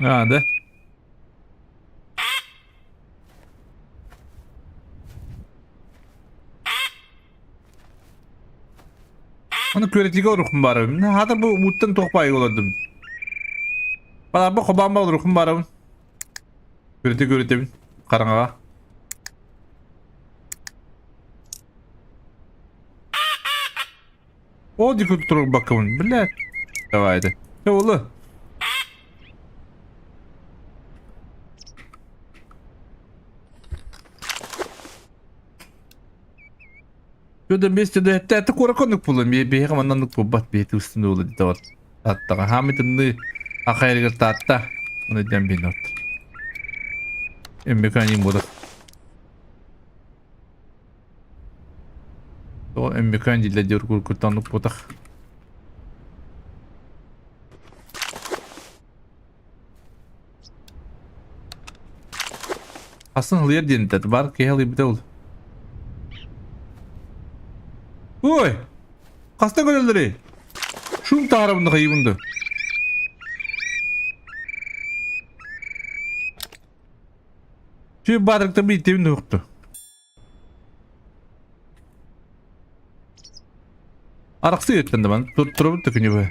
Аа, да? Аны күөрэтигэ олорукпун баарабын. Хаата бу ууттан туох баайга олордум. Баларба хобаанба олорукпун баарабын. Күөрэтэ күөрэтэбин хараҥаҕа. Ол диэки турбаккабын, блядь. Давай это. Ола. Что вместе да это кураконнык буолла биһиэхэ маннаннык буолбат биһиэти устун буолла дии тавар тааттаҕа хаамый тымныы ахайрыгар таатта оны дэн бинот Өммөкөн буолар Тоҕо Өммөкөн дииллэр диир куркуттан укпутах. Хасын ылыйар диэн этэ, бар киһи ылыйбыта ол. Ой! Хаста көрөллөрүй? Шум таһаарабын да хайыбын да. Şu бадрыкта бийтебин туохту. Арахсыы өттөн да ман турабыт да күнү быһа.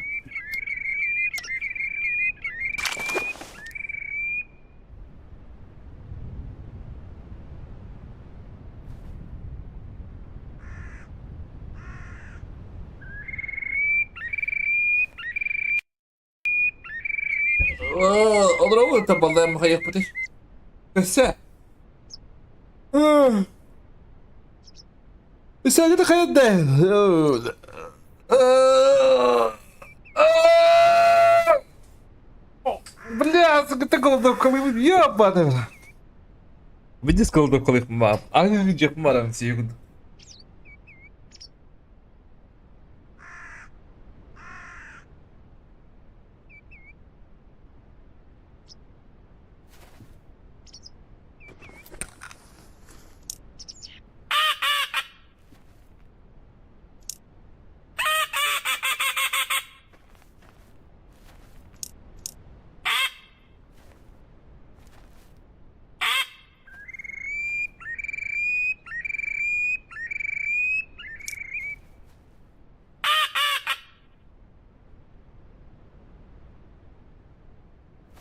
Олоробут да баллаан хайыахпытый. Өссө. Өссө хайда. Бля, ты голодовкалый, ебаный. Видишь голодовкалый мап. А где марам сигуд.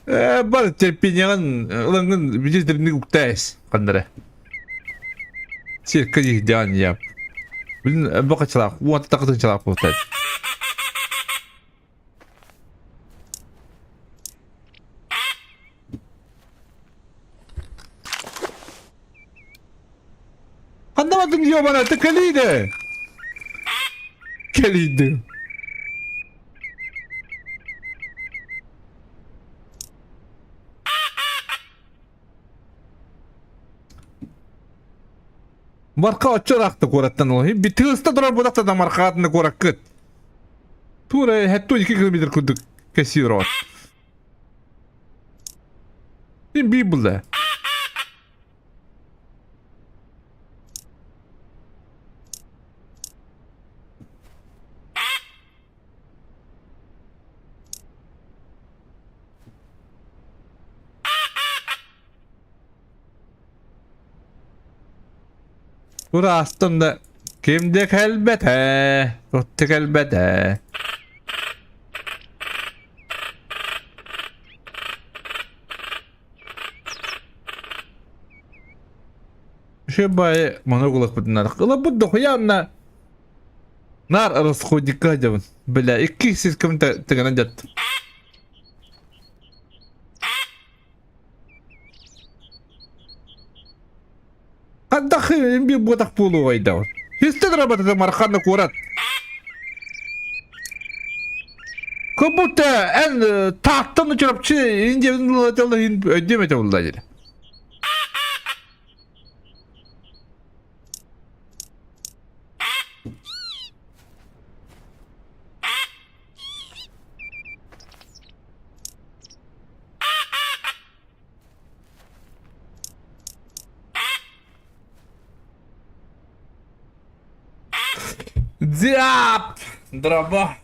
Э, бар терпениеҕин ылаҥҥын билиздэринник уктаайс ханнара. Цирка диэн я. Блин, бакачалаах, уон тахытынчалаах буолтаат. Anlamadım diyor bana. Tıkalıydı. Keliydi. Марка оччо ыраахта куораттан ол. Тыыста турар будахта да маркаатына куораккыт. Тура 72 километр курдук кэсиир. Син биир булла. Тураастым да ким да кэлбэтэ, тутта кэлбэтэ. Үчүгэй монолог ылыахпытын Ылабыт дохуйаанна наар расходника дьабын. Бля, икки сискэм тыгынан дьаттым. Хантах биир буотах буолуоҕай да Хистен работата Мархана куорат. Как будто эн тааттан Чурапчы Индияны өйдүөм этэ булла дири. Диап! Дроба!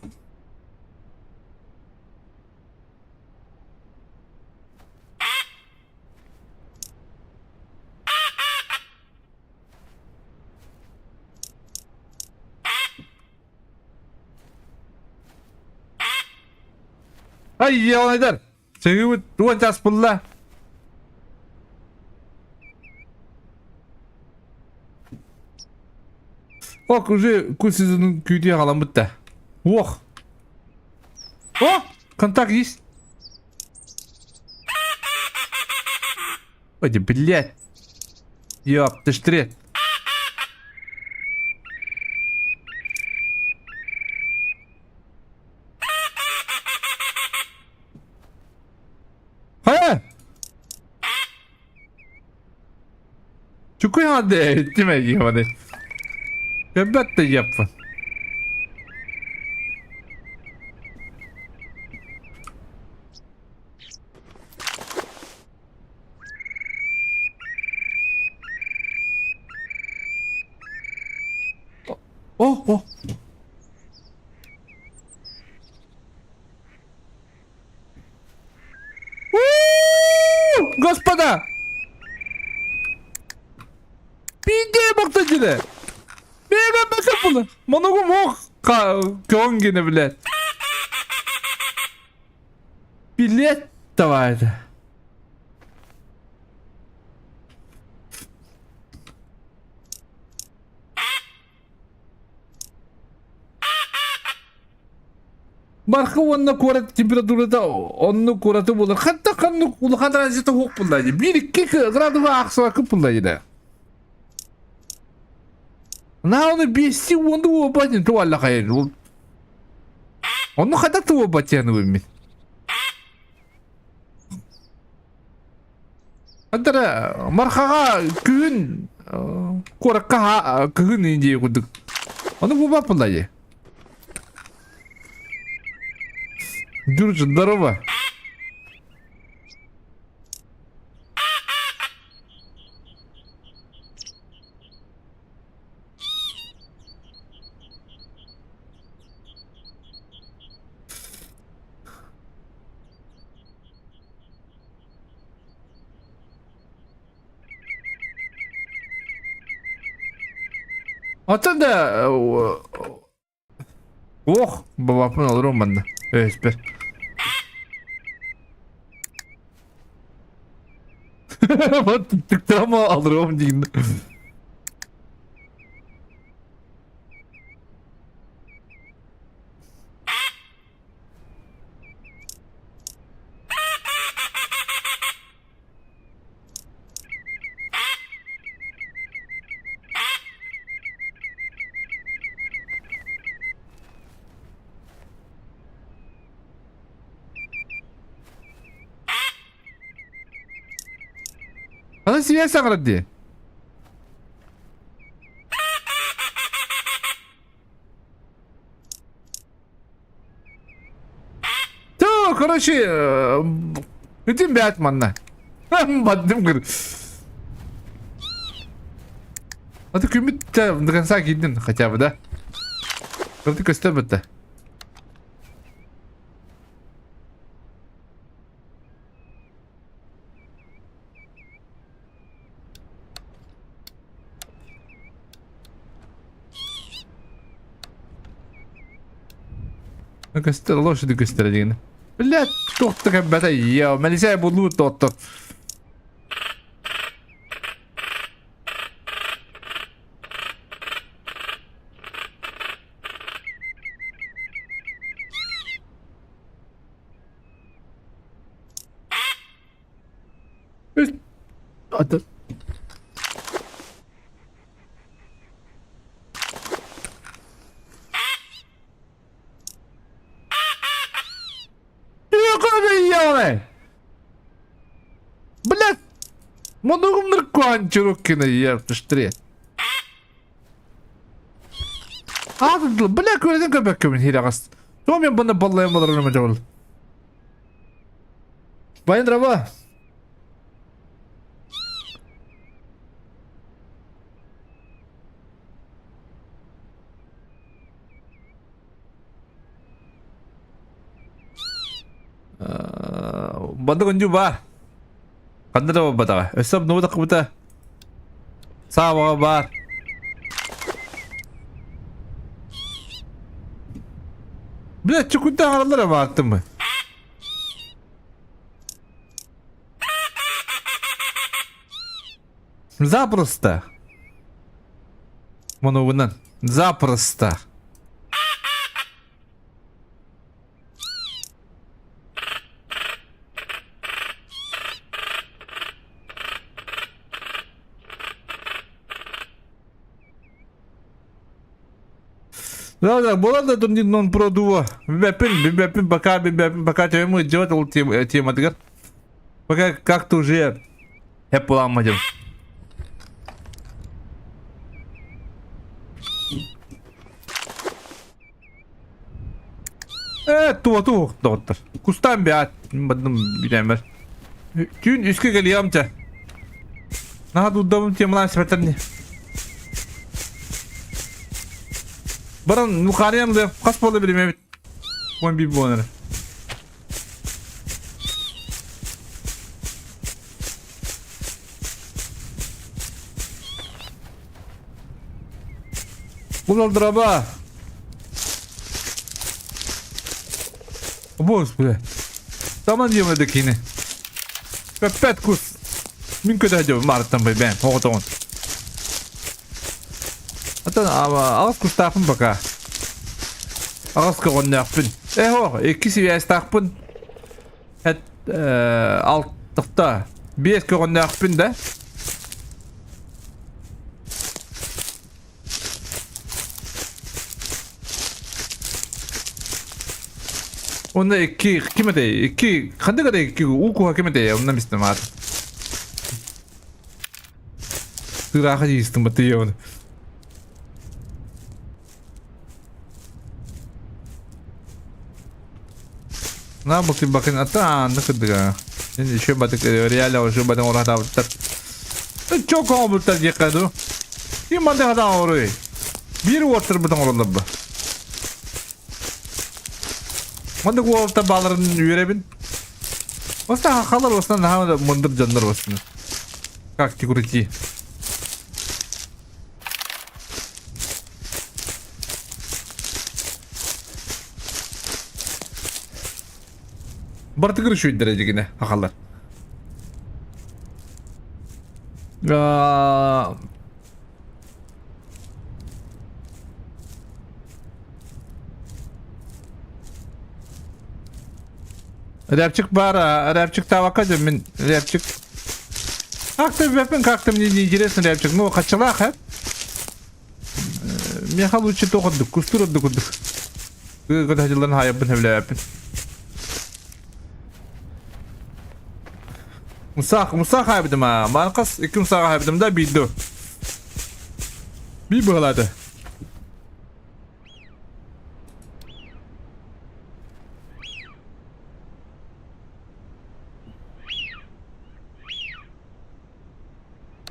Ай, ялайдар! Сөҕүбүт 10 час булла. Ок, уже күн сезонун күүтүө халаммыт да. Ох! О! Контакт есть? Ой, блядь. Ёп, ты штрет. Хайа? Чукуй хаде, тиме ебаный. Ребята, еппа. О, о. Господа! Пиздее бахтадили! Мега бакапула! Много мог Конгина, блядь. Билет давай. Бархы уонна куорат температурата оннук куораты буолар. Хатта ханнык улахан разница суох буолла дии. Биир икки градуһу аахсыбакка буолла дии. Наһаа ону биэсти уонду уобат туалла хайын. Онну хата туобат диэн Антара Мархаҕа күһүн куоракка кыһын индия курдук. Ону булбаппын да дии. Дюрч, здорово. Оттон да Ох, бабаппын олоруом манна. Өспөр. Вот тыктама алырым дейін. Аны сиэ саҥарар дии. Ту, короче, бүтүн бэт манна. Бардым көр. А ты күммүт до конца киирдин хотя бы, да? Кырты көстөр бытта. Көстөр, лошади көстөр деген. Блядь, туохта кэлбэтэ я, мэлисэ булуу тоттор. Ата. Блядь! Мунугум наркоанчуруккина ертыштре. Аатыдыл, бля, көрден көбөккөмүн хирагас. То мен бұны баллайым болар жол. Баян драба. Бандык үндүү бар. Ханна да буолбатаҕа. Өссө обнубутахпыта саабаҕа баар. Бля, чукунта аҕалаллар бааттымы? Запросто. Монугунан. Запросто. Да, да, была да тут нон продуво. Бэпин, бэпин, пока, бэпин, пока тему идет, ол тема Пока как-то уже Apple Э, туоту доҕоттор. Кустаан бэт, бадым билэмэр. Түүн үскэ кэлиэм чэ. Наһаа дуддабым темалаан сибэтэрни. Баран нухариям да хас буола билимэбит. Уон биир буолан эрэ. Бұл алдыраба. Бос, бля. Таман диэмэдэ кини. Пэппэт кус. Мин көтө мартан бай бэн оҕотоҕун. Атын аҕыс кустаахпын пока. Аҕыс көҕөннөөхпүн. Э, икки сибээстаахпын. Эт алтыхта биэс көҕөннөөхпүн да. Онно икки ким этэй? Икки ханнык этэй икки уу куһа ким этэй? Онно мистем аат. Тыраха дьиистим баттыйабын. На бакын бакын ата анны кырдыга. Еще батык реально уже батын уратабыттар. Чок оҥорбуттар диэххэ дуу. Ким манна хатан оҥоруй? Биир уоттар бытан оҥороллор бу. Маннык уолаттар бааларын үөрэбин. Оста хахалар осна наһаа мындыр дьоннор осна. Как ти крути. Бартыгыр үчүгүйдэр эдигинэ хахалар. Рэпчик бар, рэпчик табакка мин рэпчик. Как-то бэппин, как-то мне не интересно рэпчик. Ну, хачалаах, э? Миэхэ лучше туох ордук, кустуур ордук курдук. Кытаһдьыллан хаайаппын сөбүлээбэппин. Мусаах, мусаах хаайбытым аа. Маанхас икки мусааҕа хаайбытым да биирдэ. Биир быһалаата.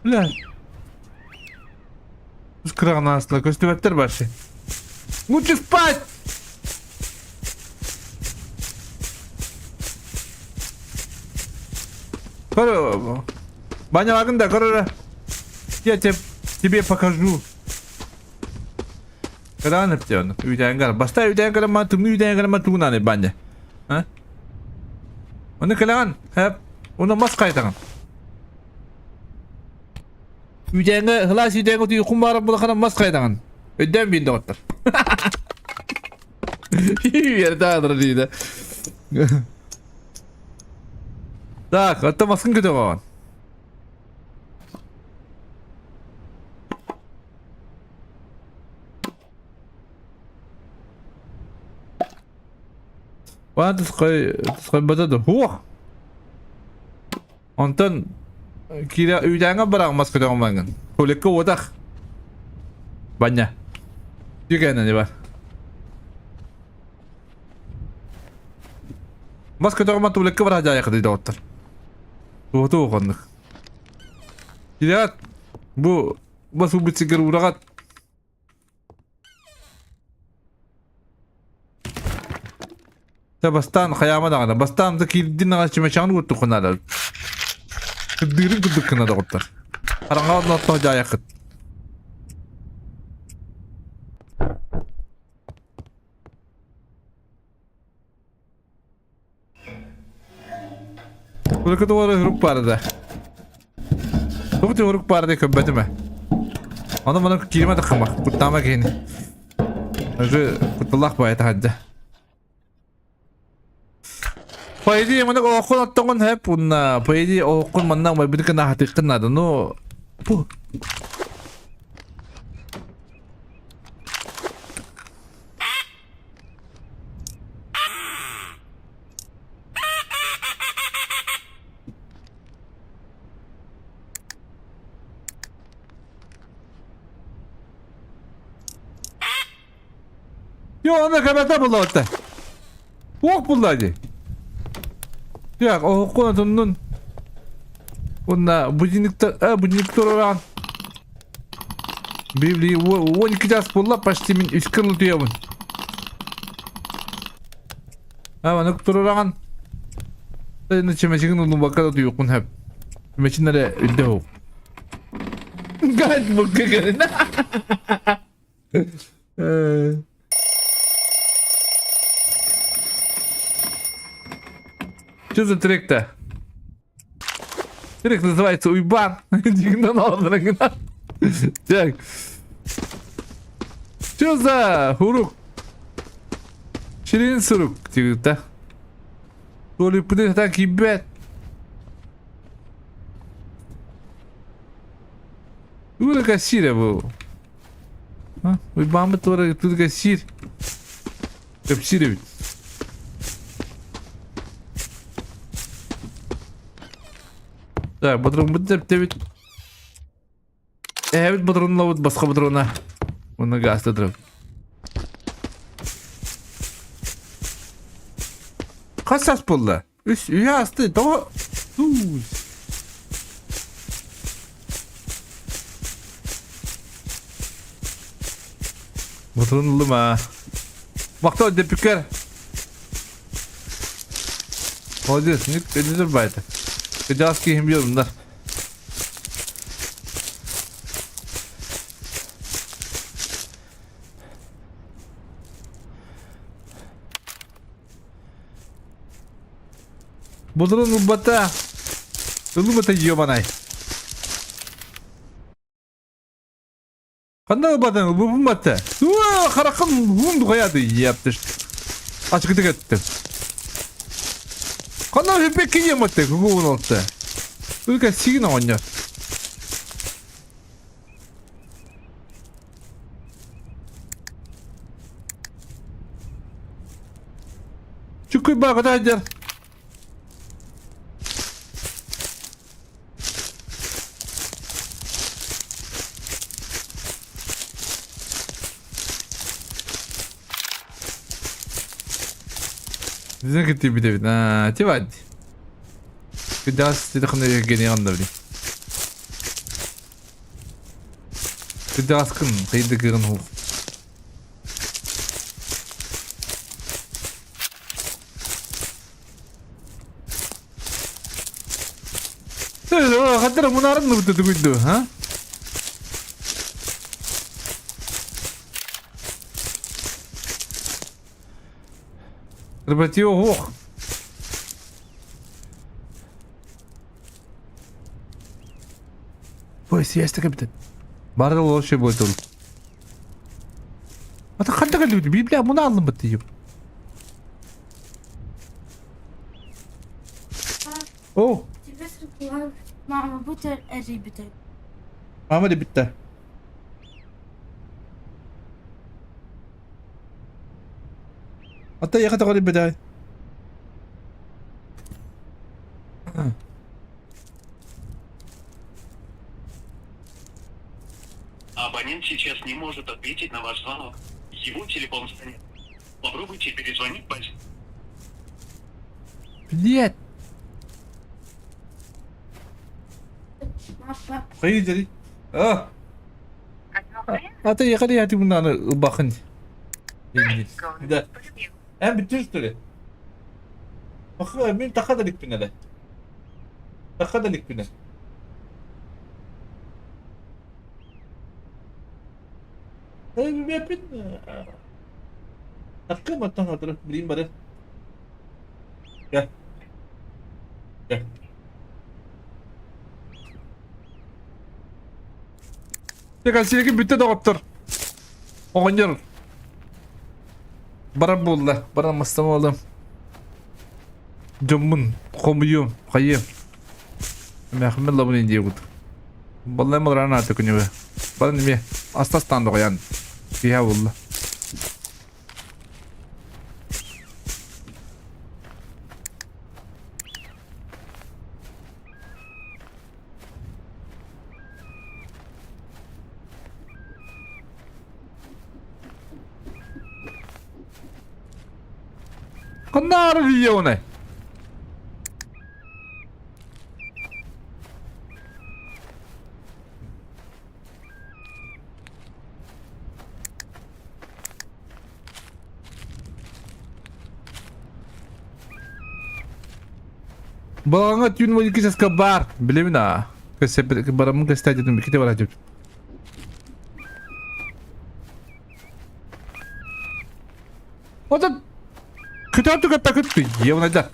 Бля. Кыраҕын аастыла көстүбэттэр вообще. Лучше спать! Көр, Баня да, көр Я тебе, тебе покажу. Кыраан эптион, үүтээн Баста үүтээн кэлэн тымныы үүтээн кэлэн тугунан баня. А? Оны кэлэҕин, хэп, оны мас кайтаҕын. Үүтээҥҥэ, сылаас үүтээҥҥэ утуйуоххун баҕарар буоллаххына мас хайдаҕын. Өйдөөн биир доҕоттор. Үөрдэ аадыра диидэ. Так, оттон маскын көтөҕөҕүн. Баан тусхай тусхайбата да. Хуох! Онтон киирэ үүтээҥҥэ бараҕын мас көтөҕөн бараҥҥын. Туалекка уотах. Баня. Түгэнэ бар. Мас көтөҕөн туалекка бара дьаайахыды доҕоттор. Туоту хоннук. Киирээт бу бас убит сигэр ураҕат Дьэ бастаан хайаама даҕаны, бастаан да киирдин аҕай чүмэчэҕин уурдуххун наада. Кырдыырын курдук гына доҕоттор. Хараҥаҕа оннооттоох дьаайаххыт. Урукку туора урук баар да. Тугу урук баар да көрбөтүм ээ. Ону маны кииримэ таххама, куттаама киһини. Уже кутталаах баайа таһырдьа. По идее, маны ооххун оттоҥун хэп уонна по идее ооххун манна умайбыты гына аһатыаххын наада. Ну, пу. Йоо, аны кэбэтэ булла Уох булла дии. Так, оһоххун отуннун. Уонна будильниктар, а, будильниктар ораан. Библии 12 час буолла, почти мин үс күн утуйабын. А, маннык турураҕын. Чэмэчигин уллубакка да утуйуохпун сөп. Чэмэчин эрэ үрдэ оһук. Гад букка кэлин. Что за трек-то? Трек называется Уйбан. Так. Что за хурук? Ширин сурук да? Туалиппытын сатаан киирбэт. Тура сире бу. Уйбааммыт тура тура сир. Кэпсиир эбит. Так, ботуруҥмут тэптибит. Эһэбит ботурунлабыт баска ботуруна. Уонна гаста турабыт. Хас саас буолла? Үс үһэ асты. Тоҕо? Туус. Ботурун ыллым аа. Махтал деппиккэр. Молодец, ник өйдөтөр байта. Кыдьаас киһим биэрундар. Ботурун ылбата. Ылбата ёбанай. Ханна ылбатың? Ылбыппын батта. Уа, харахым уун духаяды ептиш. Ачыкытык эттим. Ханна өппек кием батта, күгүн олтта. Үлкә сигин оҕонньор. Чукуй баҕата дьар. Дизен киттибит эбит. Аа, тибад. Кыдаас титахна Евгений анда били. Кырдьаҕаскын хайдыгыгын уһук. Хаттара мунарын ныбыты тугуйду, а? Рыбати уһук. Ой, сиэстэ кэбитэн. Бары лоши будет. Ата ханна кэлбит? Библия муна алынбыт диим. О! Мама бутер эрийбитэ. Мама дебитте. Ата яха тоҕо дебитэ. Абонент сейчас не может ответить на ваш звонок. Его телефон занят. Попробуйте перезвонить позже. Блядь. Папа. Хайдери. А. Ата яха яти мунаны бахын. Да. Эн бүтүр что ли? Баха мен таха да ликпин эле. Таха да ликпин. Эбиппин. Такка маттан хатыры билим бары. Gel. Gel. Дьэ, бүттэ доҕоттор. Оҕонньор барар буолла. Баран мастам буоллум. Дьоммун хомуйуом, хайыам. Эмээхиммин лабын диэбит. Баллай маларан аата күнүбэ. Баран эмиэ астастаан доҕойан. Киһэ буолла. Ханна видеоны? Балаҕаҥҥа түүн 12 часка баар. Билэбин аа. Бараммын кэстээдитим иккитэ барааччы. Отон күтэр түгэппэкит Евнайда.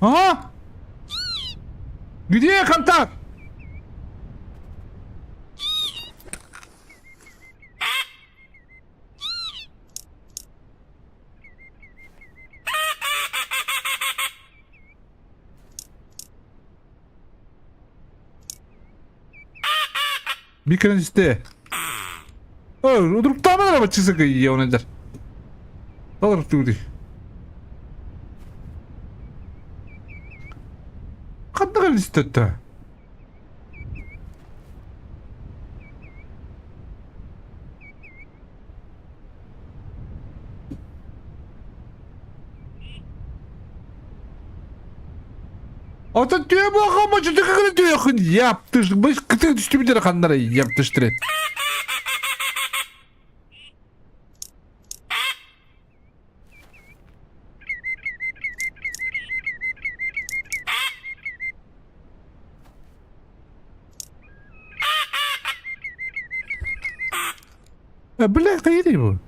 А? Где контакт? Микронисте. Удруктааман баччысык ийэ Толор туди. Ханна кэлистэтэ? Ата түйе буаха мачытык түйехин яптыш. Быш кытык түстүбүтер ханнара яптыштырет. Бля, кайри бу.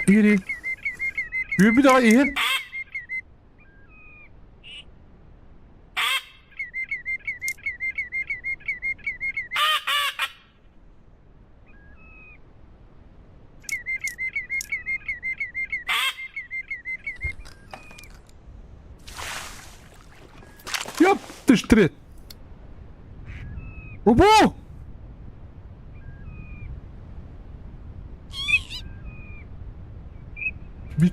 Ири. Bir daha iyi. Yapıştır. Obo!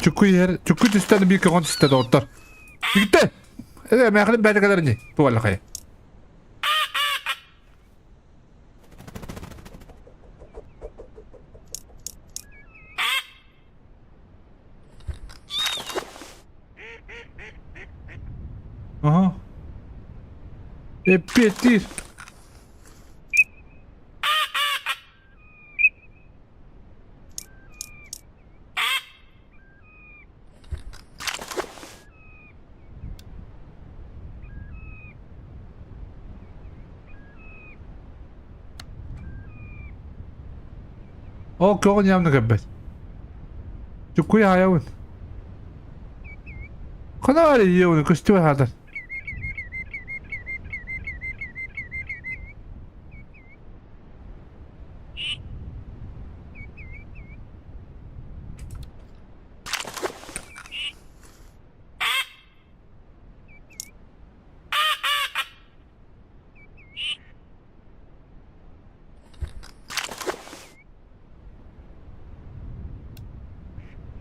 Чукку иһэр. Чукку түстэн биир көҕөн түстэ доҕоттор. Бүттэ! Э, мээхилин бэйэтэ кэлэр ини. Туоллахай. Ага. Эппиэттиир. Ол көҕүн явно көрбөт. Чуккуй аайабын. Хана баар ийэ көстүбэт хаатар.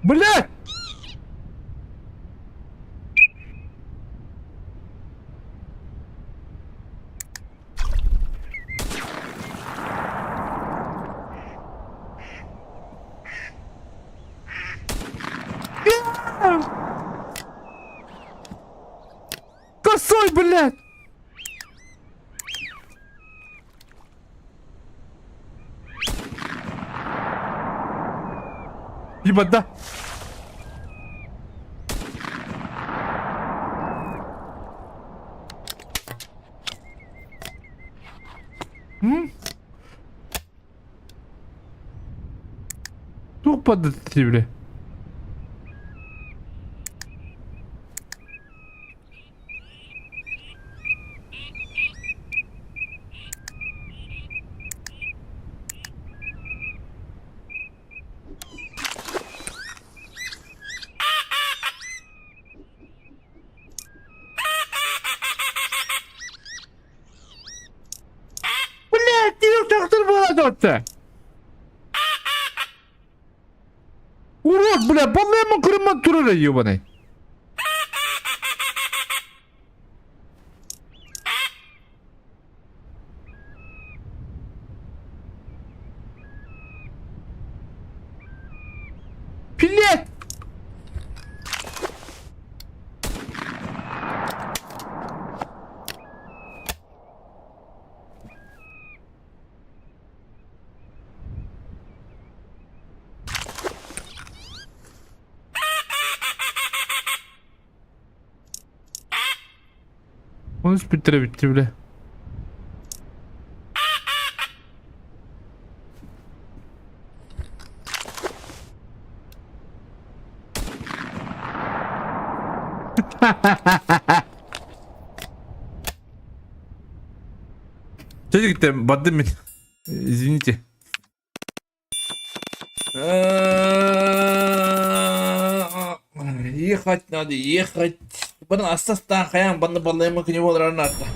Блядь! Косой, блядь! Ебать, да? Туох барды бile? Блядь, тахтыр буолан Урод, бля, по-моему, кырыммат турар ебаный. Блядь! Оны бүттэрэ бүттэ бля. Чэ, бардым мин. Извините. Ехать надо, ехать. Баны астастан хаян баны балайма күнү болар арта.